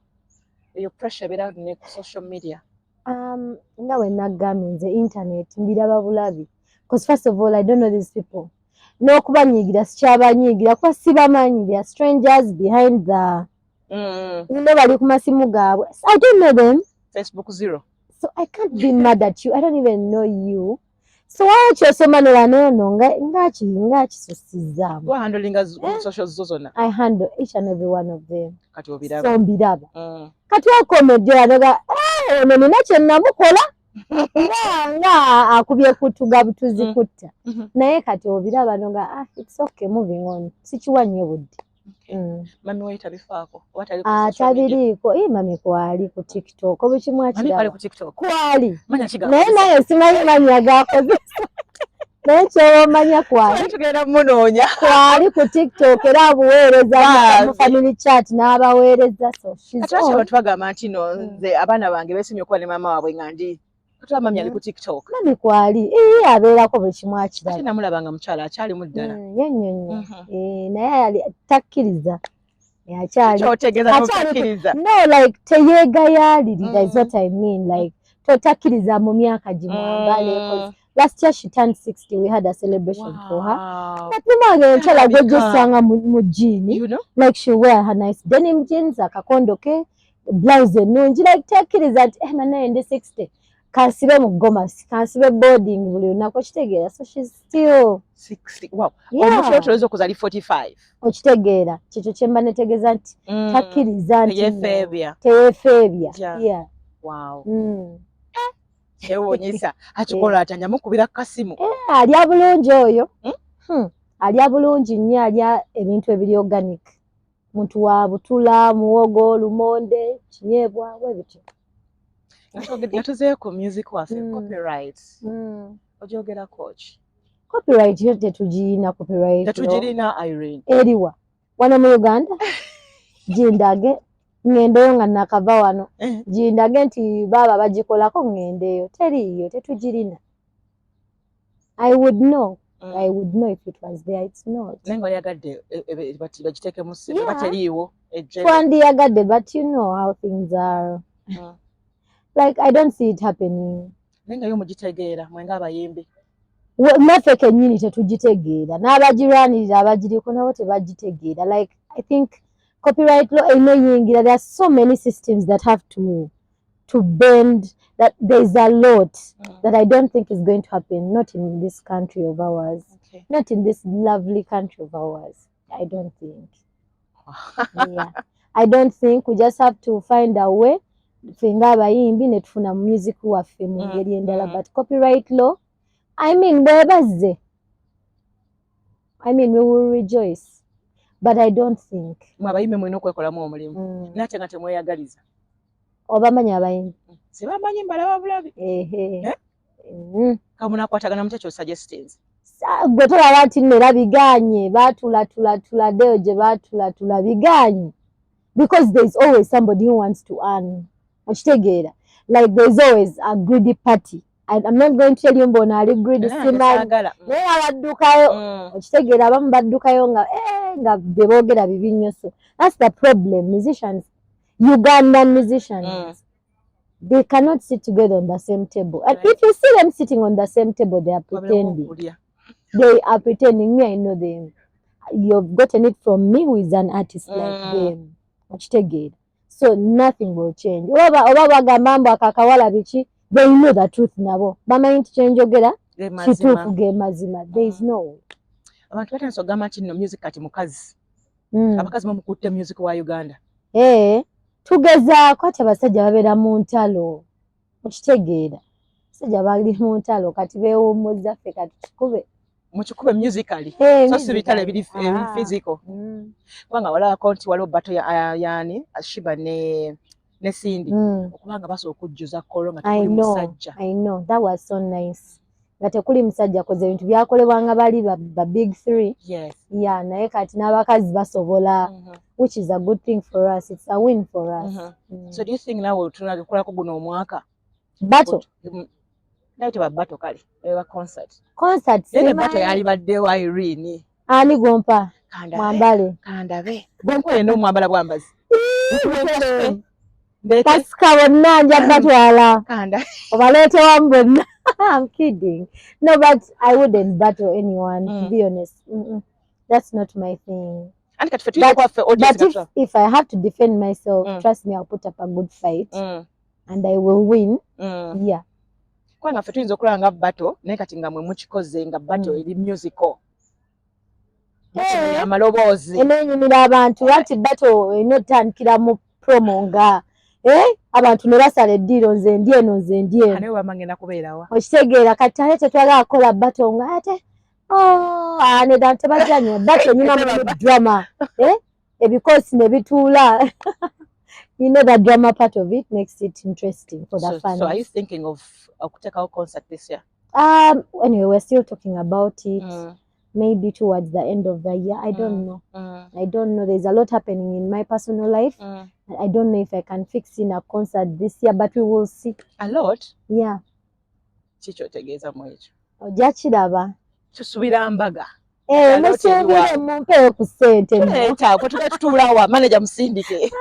eyo pressure ebeera ne ku social media? Nga we nagambye, nze internet mbiraba bulabi, because first of all I don't know these people, n'okubanyiigira sikyabanyiigira kuba sibamanyi. They are strangers behind the no, bali ku masimu gaabwe, I don't know them. Facebook zero. So I can't be mad at you, I don't even know you. So why kyosoma nolanono ngaki ngakisusizzaamu. Gwahandlinga Eh. social zo zonna? I handle each and every one of them. Kati obiraba. So mbiraba. Kati okomedi anoga ono nina kye namukola nga akubye kutuga butuzi kutta. Naye kati obiraba noga, "Ah, it's okay, moving on." Sikiwa nnyo budde. Okay. Mami we tabifaako oba tali ku Ah, social media? Tabiriiko. Ii, mami kwali ku TikTok obukimu. Mami kwali Akiraba. ku TikTok? Kwali. Manya kiga. Naye naye simanyi manya gakozesa, naye kyoba omanya kwali. Tugenda munoonya. Kwali ku TikTok era abuweereza Bambi. mu family chat n'abaweereza, so she's Kati lwaki on. abantu bagamba nti no, nze abaana bange beesimye okuba ne maama waabwe nga ndi kati mami ali ku TikTok? Mami kwali, ii, abeerako buli kimu akiraba. Ate namulaba nga mukyala akyalimu ddala. Nnyo nnyo nnyo. Eh, naye ali takkiriza. Eh, akyali Kyotegeeza notakkiriza? No, like teyeegayaalirira is what I mean, like totakkiriza mu myaka gimwambale, 'cause last year she turned 60, we had a celebration for her. But mumange enkyala Alabika. gwejosanga mu jean, You know? like she wear her nice denim jeans, akakondo ke, blouse ennungi, like takkiriza nti eh, naye ndi 60, kansibe mu gomasi, kansibe boarding buli lunaku, okitegeera? So she's still 60. Wow. Yeah. Omukyala otoleza okuza ali 45. Okitegeera, kyekyo kyemba netegeeza nti takkiriza nti no, Teyefeebya. Teyefeebya. Yeah. Wow. Kyewuunyisa. Akikola atya? Nyamukubira ku kasimu. Eh, alya bulungi oyo. Alya bulungi nnyo, alya ebintu ebiri organic, muntu wa butula, muwogo, lumonde, kinyeebwa, bwe bityo. Nga tuzeeyo ku music waffe, copyright ogyogerako ki? Copyright yo tetugirina, copyright law. Tetugirina, Irene? Eriwa wano mu Uganda? Gindage ŋŋendeyo nga nakava wano. Gindage nti baaba bagikolako ŋŋendeyo, teriiyo, tetugirina. I would know. I would know if it was there. It's not. Naye nga walyagadde bagiteekemu ssente Yeah. oba teriiwo ejje? Twandiyagadde, but you know how things are. Like, I don't see it happening. Naye nga yo mugitegeera mwenga abayimbi? Naffe kennyini tetugitegeera, n'abagirwanirira abagiriko nabo tebagitegeera. Like, I think copyright law erina oyingira, there are so many systems that have to bend, that there's a lot that I don't think is going to happen, not in this country of ours, not in this lovely country of ours. I don't think, yeah, I don't think. We just have to find a way ffe ng'abayimbi ne tufuna music waffe mu ngeri endala. But copyright law, I mean, bwebazze, I mean, we will rejoice, but I don't think. Mwe abayimbi mulina okwekolamu omulimu, naye ate nga temweyagaliza. Obamanyi abayimbi? Sibamanyi, mbalaba bulabi. Ehe. Eh? Kamunakwatagana mutya kyosuggestinze? Gwe tolaba nti nno era biganye, baatulatulatuladeyo gye baatulatula biganye, because there is always somebody who wants to earn, okitegeera? Like, there is always a greedy party. I'm not going to tell you mbu ono ali greedy, simanyi, naye abaddukayo, okitegeera, abamu baddukayo nga nga bye boogera bibi nnyo. So that's the problem. Musicians, Ugandan musicians, they cannot sit together on the same table, and if you see them sitting on the same table, they are pretending. They are pretending. Me, I know them. You've gotten it from me, who is an artist like them, okitegeera? So nothing will change. Oba bagamba mbu akakawala biki, they know the truth. Nabo bamanyi nti kyenjogera kituufu, ge mazima. There is no way. Abantu batandise okugamba nti nno music kati mukazi, abakazi bamukutte music wa Uganda. Eh, tugezaako ati abasajja babeera mu ntalo, okitegeera? Abasajja bali mu ntalo, kati beewummuza, ffe kati tukube. Mukikube musically. Eh, so si bitalo ebiri musically. Ah. Physical, kubanga walabako nti waliwo battle ya yani Sheebah ne Cindy, okubanga basobola okujjuza Kololo nga I tekuli know, musajja. I know. That was so nice. Nga tekuli musajja, koze ebintu byakolebwanga bali ba big three. Yeah, naye kati n'abakazi basobola, which is a good thing for us. It's a win for us. So do you think nawe tunakolako guno omwaka? Battle? Naye teba battle, kale eba concert. Concert. Naye ne battle Simanyi. yalibaddewo, Irene. Ani gompa? Kandabe. Mwambale. Kandabe gwenkoye n'omwambala bwambazi. Ndeete. Pasika bonna nja batwala. Kanda. Obaleete wamu bonna. I'm kidding. No, but I wouldn't battle anyone, to be honest. That's not my thing. Anti kati ffe tulina kwaffe audience. But if I have to defend myself, trust me, I'll put up a good fight and I will win. Yeah. Kubanga ffe tuyinza okulaba nga battle, naye kati nga mwe mukikoze nga battle eri musical. Eh. Amaloboozi. Eneenyumira abantu anti battle erina otandikira mu promo nga abantu ne basala eddiiro, nze ndi eno, nze ndi eno. Ane wama ngenda kubeerawa? Okitegeera? Kati ate tetwagala kukola battle nga ate, oh, ah, nedda, tebajjanywa battle enyuma mulimu drama, eh? Ebikoosi ne bituula. You know, the drama part of it makes it interesting for the fans. So are you thinking of okuteekawo concert this year? Anyway, we're still talking about it. Maybe towards the end of the year. I don't know. I don't know. There's a lot happening in my personal life. I don't know if I can fix in a concert this year, but we will see. A lot? Yeah. Kiki otegeeza mu ekyo? Ojja kiraba. Tusubira mbaga. Eh, A lot. Musuubire mumpeeyo ku ssente nno. Tuleeta kwe tuba tutuulawa manager musindike.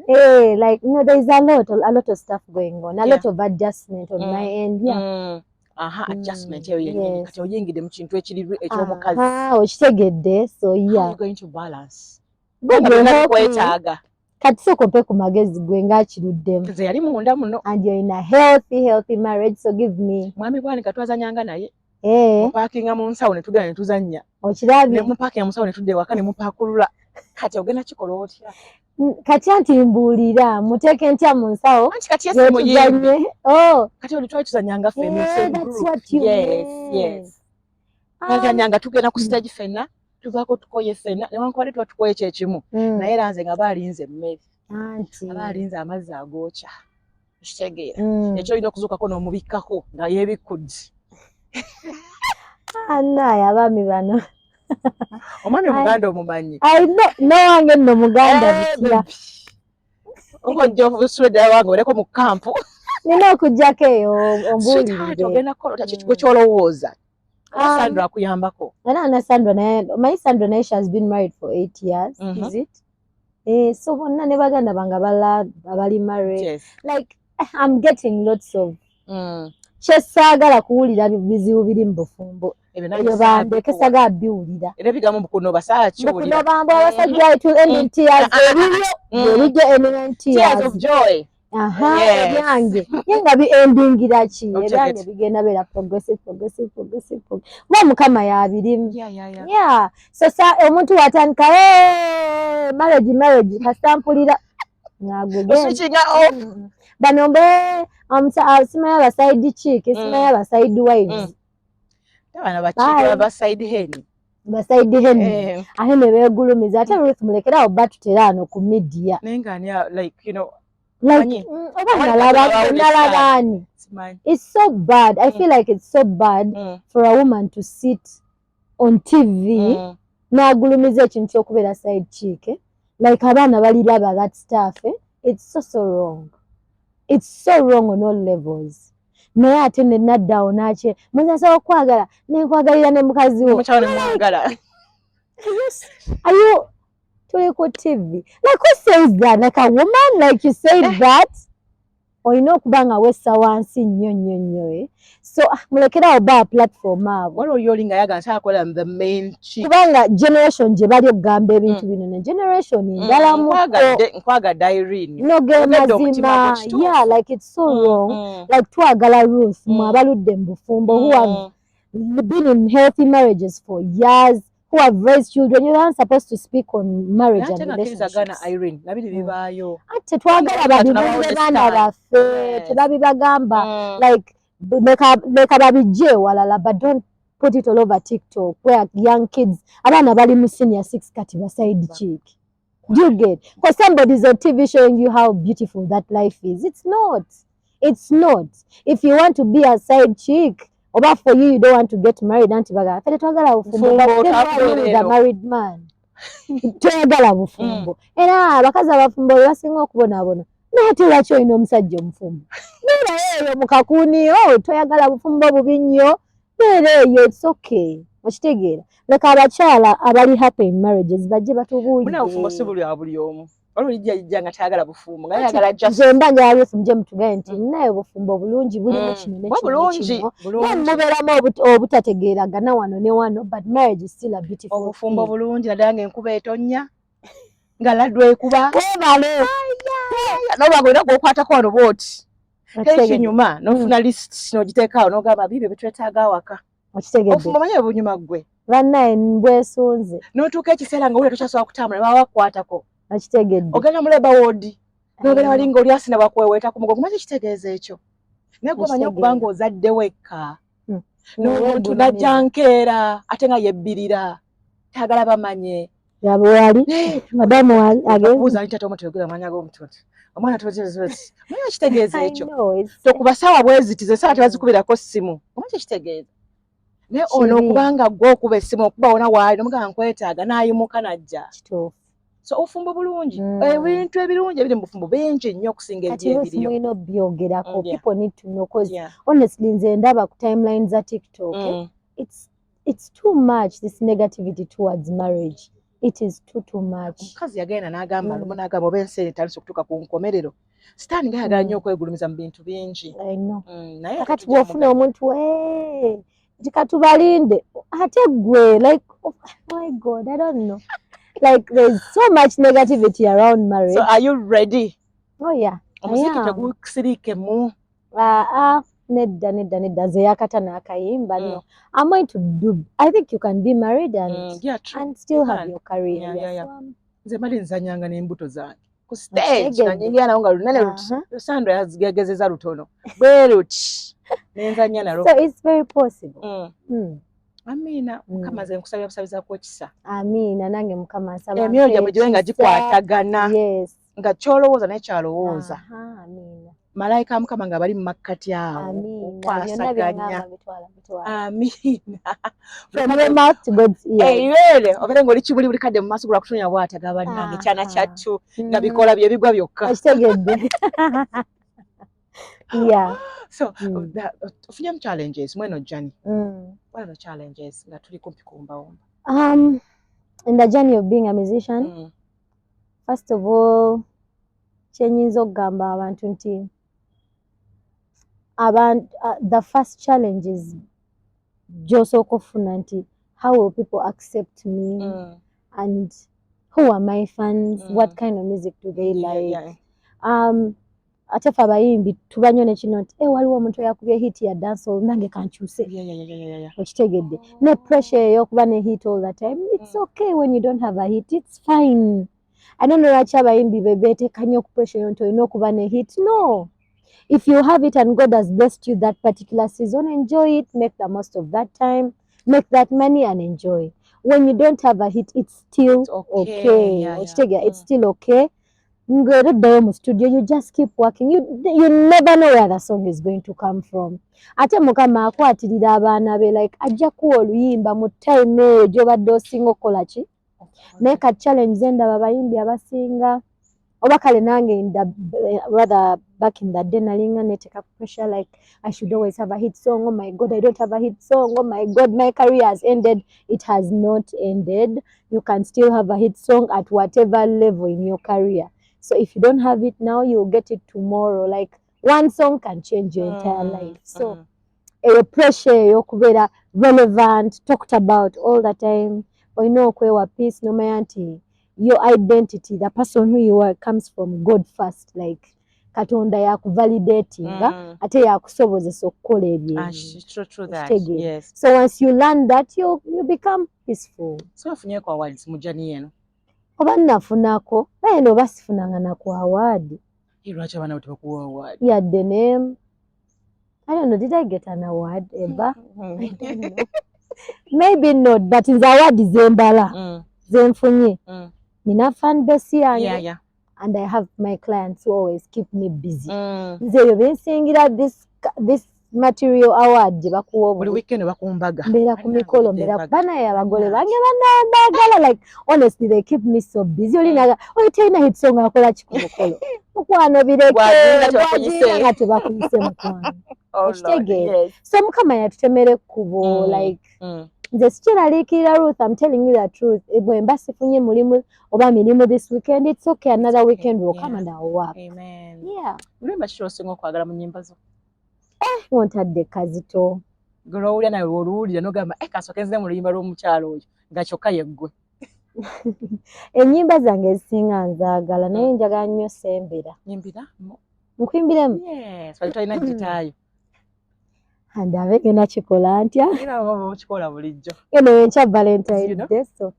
Eh, like, no, there's a lot of stuff going on, a lot of adjustment on my end. Yeah. Aha, adjustment eyo yennyini. Kati oyingidde mu kintu ekiri eky'omukazi. Aha, okitegedde. So How are yeah. you going to balance? God Nga will byonna help me. bikwetaaga. Kati sooka ompe ku magezi gwe ng'akiruddemu. Nze yali munda muno. And you're in a healthy, healthy marriage, so give me. Mwami Bwanika twazanyanga naye. Eh, Mupaakinga mu nsawo ne tugenda ne tuzannya. Okirabye. Ne mupaakinga mu nsawo ne tudda ewaka ne mupaakulula. Kati ogenda kikola otya? Kati anti mbuulira, muteeke ntya mu nsawo? Anti kati yesi muyimbi. Yetuzanye. Oh, Kati oli twali tuzanyanga ffe mu yeah, same that's group. what you Yes, meant. yes. Twazanyanga tugenda ku stage ffenna, tuvaako tukoye ffenna, newankubadde tuba tukoye kyekimu. Naye era nze nga baalinze emmere, Anti. aba alinze amazzi agookya. Okitegeera? Ekyo olina okuzuukako n'omubikkako nga yeebikkudde. Anaye abaami bano. Omwami omuganda omumanyi. I know, nowange nno muganda Eh, butya. baby. Oba ojja oswedde wange oleko mu kampu. Nina okuggyako eyo. Sweetheart, Ombuulirire. ogenda kukola otya? Kiki gwe kyolowooza? Oba Sandra akuyambako? Era na Sandra naye, omanyi Sandra naye, she has been married for 8 years, is it? Eh, so bonna ne baganda bange abalala abali married. Like, I'm getting lots of kyesaagala kuwulira bizibu biri mu bufumbo. Ebyo nange Ebyo bandeke, saabikuwa. sagala biwulira. Era ebigambo mbukuno saakiwulira. Mukuno bambu abasajja, it will end in tears. Ebibyo ebijjo ending in Tears tears. of joy. Aha, Yes. ebyange ye nga bi endingira ki? Otegete. Ebyange bigenda beera progressive, progressive, progressive, kuba Mukama yabirimu. Yeah, so sa omuntu watandika, "Hey, marriage, marriage," kasita mpulira ngagwe. Switching off. Bano mbe simanyi aba side chick, simanyi aba side wives. Abaana bakiika Bye. ba side hen. Ba side hen. Eh, ate ne beegulumiza. Ate Ruth, mulekerawo batutera ano ku media. Naye nga ani like Like, oba nalaba ani? It's so bad. I feel like it's so bad for a woman to sit on TV n'agulumiza ekintu ky'okubeera side chick, eh? Like, abaana baliraba that stuff, eh? It's so so wrong. It's so wrong on all levels. Naye ate nenaddawo nakye muze nsobola okwagala nenkwagalira ne mukazi wo. Are you, tuli ku TV, like, who says that? Like, a woman, like, you said that olina okuba nga wessa wansi nnyo nnyo nnyo, eh? So ah, mulekerawo ba platform abo. Kubanga generation gye bali okugamba ebintu bino ne generation ndala. Muko no ge mazima. Yeah, like, it's so wrong. Like, twagala Ruth, mwe abaludde mu bufumbo, who have been in healthy marriages for years, who have raised children, you aren't supposed to speak on marriage and relationships. Ate twagala babibuulire baana baffe, tebabibagamba. Like, leka babijje ewalala, but don't put it all over TikTok where young kids, abaana bali mu senior six kati ba side chick. Do you get? Because somebody's on TV showing you how beautiful that life is. It's not. It's not. If you want to be a side chick, oba for you, you don't want to get married, anti bagamba ffe tetwagala bufumbo, but then why are you with a married man? Toyagala bufumbo. Era abakazi abafumbo be basinga okubonaabona. Naye ate lwaki olina omusajja omufumbo? Beera eyo mu kakuuniyo, toyagala bufumbo bubi nnyo. Beera eyo, it's okay. Okitegeera? Leka abakyala abali happy in marriages bajje batubuulire. Obufumbo si buli wa buli omu. Waliwo lijja lijja nga tayagala bufumbo, nga yagala just Nze mba njagala Ruth mujje mutugaye nti naye obufumbo bulungi, bulimu kino ne Bwo kino ne bulungi, kino. Bulungi. Then mubeeramu obutategeeragana wano ne wano, but marriage is still a beautiful Obufumbo thing. bulungi naddala ng'enkuba etonnya, nga laddu ekuba. Weebale. Noba nga olina gwokwatako wano bwoti. Okitegedde. Tekinyuma n'ofuna list n'ogiteeka awo n'ogamba biibyo bitwetaaga awaka. Okitegedde. Obufumbo manyi bwe bunyuma ggwe. Bannaye, mbwesunze. N'otuuka ekiseera nga wulira tokyasobola kutambula ne baba bakukwatako. Okitegedde. Ogenda mu labour ward n'obeera wali ng'oli asina bwakweweeta ku mugongo, manyi ekitegeeza ekyo. Naye gwe omanyi okuba ng'ozadde wekka n'omuntu n'ajja nkeera ate nga yebbirira tayagala bamanye. Yabe wali madamu wali agenze. Buuza nti ate omuntu yogera amanya g'omuntu nti omwana manyi ekitegeeza I ekyo. know, Tokuba ssaawa bwe ziti ze ssaawa tebazikubirako ssimu, omanyi ekitegeeza. Naye ono Kibi. okubanga gwe okuba essimu okuba wona waali nomugamba nkwetaaga n'ayimuka n'ajja. Kituufu. So obufumbo bulungi. Ebintu ebirungi ebiri mu bufumbo bingi nnyo okusinga Kati Ruth, ebyebiriyo. mulina obyogerako. People need to know 'cause honestly nze ndaba ku timeline za TikTok, eh, it's too much, this negativity towards marriage. It is too too much. Omukazi yagenda n'agamba lumu n'agamba oba ensi eno etandise okutuuka ku nkomerero, sitaani nga ayagala nnyo okwegulumiza mu bintu bingi. I know. Naye ate Kakati tujja bw'ofuna muganya. omuntu, eh, nti katubalinde ate gwe, like, oh my God, I don't know, like, there's so much negativity around marriage. So are you ready? Oh yeah. Omuziki am. tegusiriikemu. Ah, ah, nedda nedda nedda, nze yakata n'akayimba. No, I'm going to do, I think you can be married and Yeah, true. and still You have can. your career. Yeah. So, Nze mali nzanyanga n'embuto zange ku stage. Okitegedde. Nanyingira nawo nga lunene luti. Sandra yazigezeza lutono bwe luti nenzanya nalwo. So it's very possible. Amiina. Mukama, nze nkusabira busabizaako ekisa. Amiina, nange Mukama nsaba Emyoyo ampe gyammwe gibe nga ekisa. gikwatagana, nga kyolowooza naye kyalowooza. Aha, amiina. Malayika wa Mukama nga bali mu makkati awo Amiina, byonna okwasaganya. Byongamba bitwala bitwala. Amiina. From your mouth to God's ears. Ebeere obeere ng'oli kibuli buli kadde mu maaso gula kutunya bw'ataga bannange kyana kyattu nga bikola bye bigwa byokka. Okitegedde, yeah. So ofunyemu challenges mweno journey? What are the challenges nga tuli kumpi kuwumbawumba? In the journey of being a musician, first of all, kyenyinza okugamba abantu nti abantu, the first challenge is gy'osooka okufuna nti how will people accept me and who are my fans, what kind of music do they like? Ate ffe abayimbi tuba nnyo ne kino nti eh, waliwo omuntu eyakubye hit ya dancehall, nange kankyuse. Okitegedde? Ne pressure ey'okuba ne hit all the time. It's okay when you don't have a hit, it's fine. I don't know lwaki abayimbi be beeteeka nnyo ku pressure eyo nti olina okuba ne hit. No, if you have it and God has blessed you that particular season, enjoy it, make the most of that time, make that money and enjoy. When you don't have a hit, it's still It's okay. okay. Okitegeera? It's still okay. Ng'era oddayo mu studio, you just keep working. You never know where the song is going to come from. Ate Mukama akwatirira abaana be, like ajja kuwa oluyimba mu time eyo gy'obadde osinga okukola ki. Naye ka challenge zendaba, abayimbi abasinga, oba kale nange in the, rather back in the day, nalinga neteeka pressure, like I should always have a hit song. Oh my God, I don't have a hit song. Oh my God, my career has ended. It has not ended. You can still have a hit song at whatever level in your career. So if you don't have it now, you'll get it tomorrow. Like one song can change your entire life. So eyo pressure ey'okubeera relevant, talked about all the time, olina okwewa peace nomanya nti your identity, the person who you are, comes from God first. Like Katonda yakuvalidatinga ate yakusobozesa okukola ebyo Ah, ebintu. True, true that. Okitegeera? Yes. So once you learn that, you become peaceful. So ofunyeeko awards mu journey eno? Oba nnafunako, naye no oba sifunanga naku award. Ye lwaki abaana bo tebakuwa award? Yadde ne I don't know, did I get an award ever? I don't know. Maybe not, but nze award zembala zenfunye, nina fan base yange and I have my clients who always keep me busy. Nze ebyo binsingira this material award gye bakuwa. Buli weekend bakumbaga. Mbeera ku mikolo, mbeera banaye abagole bange banambaagala. Like honestly, they keep me so busy. Olinaga oyo terina hit song, akola ki ku mukolo? Mukwano, bireke. Bw'agenda tebakuyise. Bw'agenda nga tebakuyise, mukwano. Oh, Lord, Okitegeera? yes. So Mukama yatutemera ekkubo. Like nze sikiraliikirira, Ruth, I'm telling you the truth. Bwe mba sifunye mulimu oba mirimu this weekend, it's okay, another weekend will come and I'll work. Amen. Yeah. Oluyimba ki lw'osinga okwagala mu nnyimba zo? Wontadde kazito. Gwe lw'owulira nawe lw'oluwulira n'ogamba, "Eh, kasooke nze mu luyimba lw'omukyalo oyo," nga kyokka yeggwe. Ennyimba zange ezisinga nzaagala, naye njagala nnyo Sembera. Nyimbira. Nkuyimbiremu? Yes, wali tolina gitaayo. Andabe ngenda kikola ntya. Era oba okikola bulijjo. Eno enkya Valentine You know? Day, so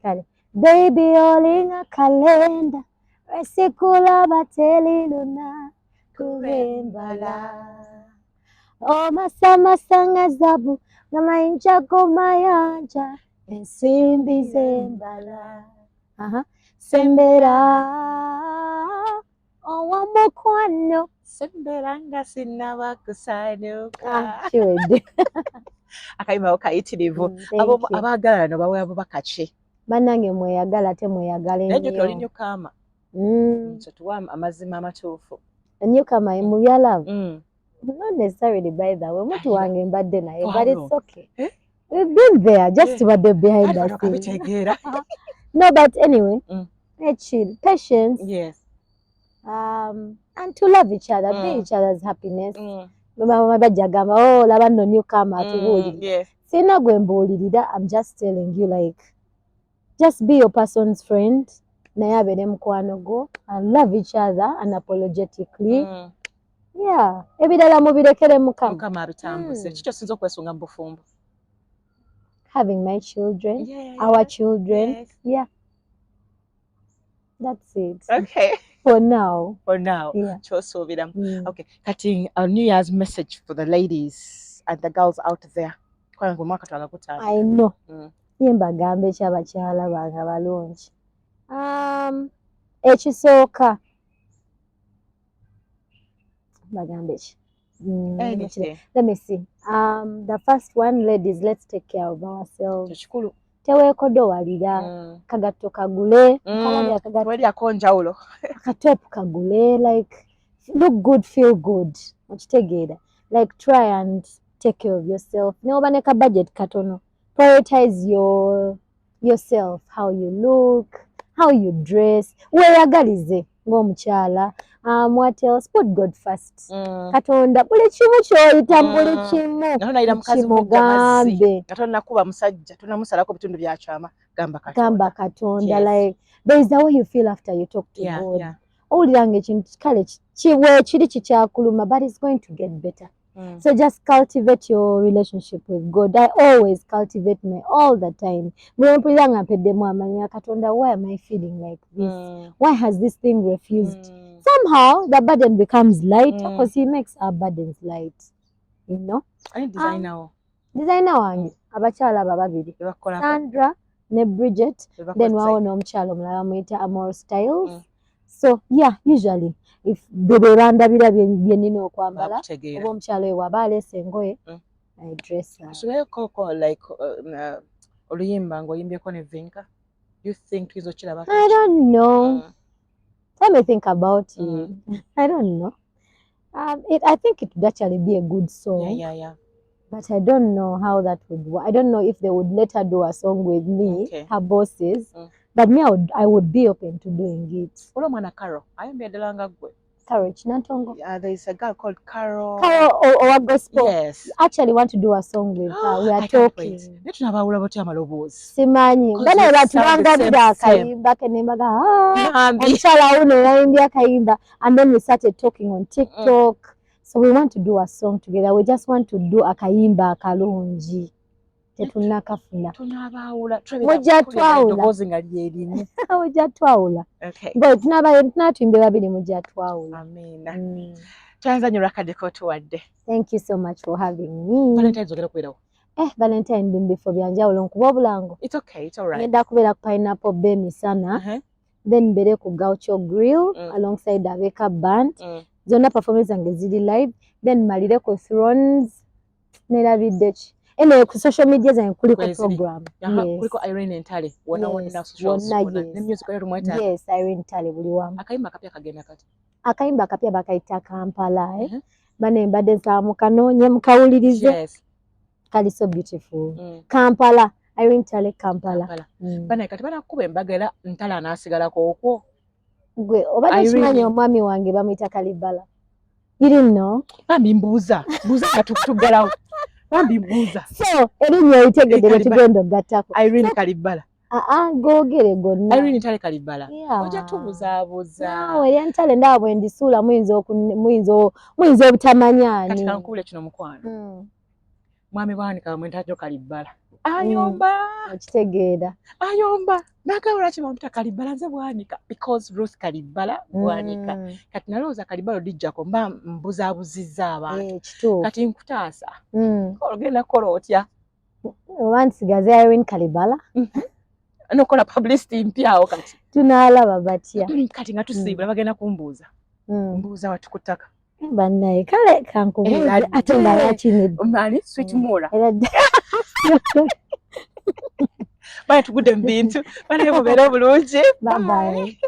kale. Baby, olinga kalenda, lwesikulaba teriruna kubembala, omasamasa nga zabu nga mayinja go mayanja, ensimbi zembala. Aha. Sembera owomukwano. Sembera nga sinnaba kusaanuuka. Ah, kiwedde. Akayimba kayitirivu. Thank you. Abaagalana bawe bubaka ki? Bannange, mweyagala ate mweyagale Naye jjukira oli nnyo. Newcomer. So tuwa amazima amatuufu. Newcomer mu bya love? Not necessarily, by the way. Omuntu wange mbadde naye, but it's How? okay. Eh? We've been there, just tubadde behind the scenes. Kabitegeera. No, but anyway, chill, patience, and to love each other, be each other's happiness. Mama bajja gamba, "Oh, laba nno newcomer atubuulirira." Sirina gwe mbuulirira. I'm just telling you, like, just be your person's friend, naye abeere mukwano gwo, and love each other unapologetically. Yeah, ebirala mubirekere Mukama. Mukama abitambuze. Kiki osinza okwesunga mu bufumbo? Having my children, our children. Yeah, that's it for now. For now. Yeah. Kyosuubiramu. Okay, kati a New Year's message for the ladies and the girls out there, kubanga omwaka twala gutandika. I know. Ye mbagamba ekyabakyala bange abalungi, ekisooka bagambe ki? Anything. Let me see. The first one, ladies, let's take care of ourselves. Kyekikulu. Teweekodowalira. Kagatto kagule. Kalabya akagatto. Teweriako njawulo. Akatop kagule. Like, look good, feel good. Okitegeera? Like, try and take care of yourself. Neoba ne ka budget katono, prioritize yourself, how you look, how you dress. Weeyagalize ng'omukyala. What else? Put God first. Katonda buli kimu ky'oyita, buli kimu Nga tonayira mukazi mujja mazzi, kimugambe. Nga tonakuba musajja, tonamusalako bitundu bya kyama, gamba Katonda. Gamba Katonda. Like, there is a way you feel after you talk to God. Owulira nga ekintu kale weekiri kikyakuluma, but it's going to get better. So just cultivate your relationship with God. I always cultivate my, all the time. Bwe mpulira nga mpeddemu amanya, "Katonda, why am I feeling like this? Why has this thing refused?" Somehow the burden becomes light because He makes our burdens light. Ani designer wo? Designer wange abakyala abo ababiri, Bebakukolako? Sandra ne Bridget. Bebakoze? Then wawo n'omukyala omulala bamuyita Amor Styles. So yeah, usually if bwe bandabira bye nnina okwambala, Bakutegeera. oba omukyala oyo waba aleese engoye, I dress up. Tusulayokoko like oluyimba ng'oyimbyeko ne Vinka, you think tuyinza okiraba? I don't know. Let me think about it. I don't know. I think it would actually be a good song, but I don't know how that would work. I don't know if they would let her do a song with me, her bosses. But me, I would be open to doing it. Olwo omwana Caro ayimbye ddala nga ggwe. Courage, Nantongo. There is a girl called Carol. Carol or gospel. Yes. Actually want to do a song with her. We are I can't wait. talking. Naye tunabaawula batya amaloboozi? Simanyi. 'Cause Bana you sound the batubangabira same, same. akayimba ke nembaga, "Ah, Bambi. Omukyala wuno yayimbye akayimba," and then we started talking on TikTok. So we want to do a song together. We just want to do akayimba akalungi, tetunnakafuna. Tunaabaawula. Mujja twawula. Eddoboozi nga lyerimu. Mujja twawula. Okay. Ngo tunaatuyimbye babiri, mujja twawula. Amiina. Twanza nnyo olwakadde k'otuwadde. Thank you so much for having me. Valentines ogenda kubeerawo? Eh, Valentine ndi mu bifo bya njawulo, nkuba obulango. It's okay, it's all right. Ngenda kubeera ku Pineapple Bay misana, then mbeere ku Gaucho Grill alongside Abeka Band. Zonna performance zange ziri live, then malire ku Thrones. Nerabidde ki? Anyway, ku social media zange kuliko Kweziri. program. Aha, Yes. kuliko Irene Ntale wonna wonna, socials wonna, wonna. Yes. Ne music oyo tumwetaaga. Yes, Irene Ntale buli wamu. Akayimba akapya kagenda kati? Akayimba akapya bakayita Kampala, eh? Mhm. Bane mbadde nsaba mukanoonye mukawulirize. Kali so beautiful. Kampala, Irene Ntale, Kampala. Kampala. Mm. Banaye kati banakuba embaga era Ntale anaasigala okwo? Gwe obadde Irene. kimanyi omwami wange bamuyita Kalibala? You didn't know? Bambi mbuuza mbuuza nga tuggalawo, bambi mbuuza. So erinnya olitegedde lye Kalibala. tugenda ogattako. Irene Kalibala. Aa, googere gonna. Irene Ntale Kalibala. Yeah. Ojja tubuzaabuza. Naawe erya Ntale ndaba bwe ndisuula muyinza obutamanya Kati ani. kankuule kino, mukwano. Mwami Bwanika bamwita Kalibala, ayomba. Okitegeera. Ayomba nagamba, "Lwaki bampita Kalibala? Nze Bwanika," because Ruth Kalibala Bwanika. Kati nalowooza Kalibala odijjako mba mbuzaabuzizza abantu. Eh, kituufu. Kati nkutaasa, ogenda kukola otya? Oba nsigaze Irene Kalibala. Nokola publicity mpyawo kati. Tunaalaba batya. Kati nga tusiibula bagenda kumbuuza. Mbuuza watu ku ttaka. Bannaye, kale kankubuuze. Era Ate nga lwakinidde? Mani Sweet Mura. Era Bane tugudde mu bintu, bane mubeere bulungi. Bye bye.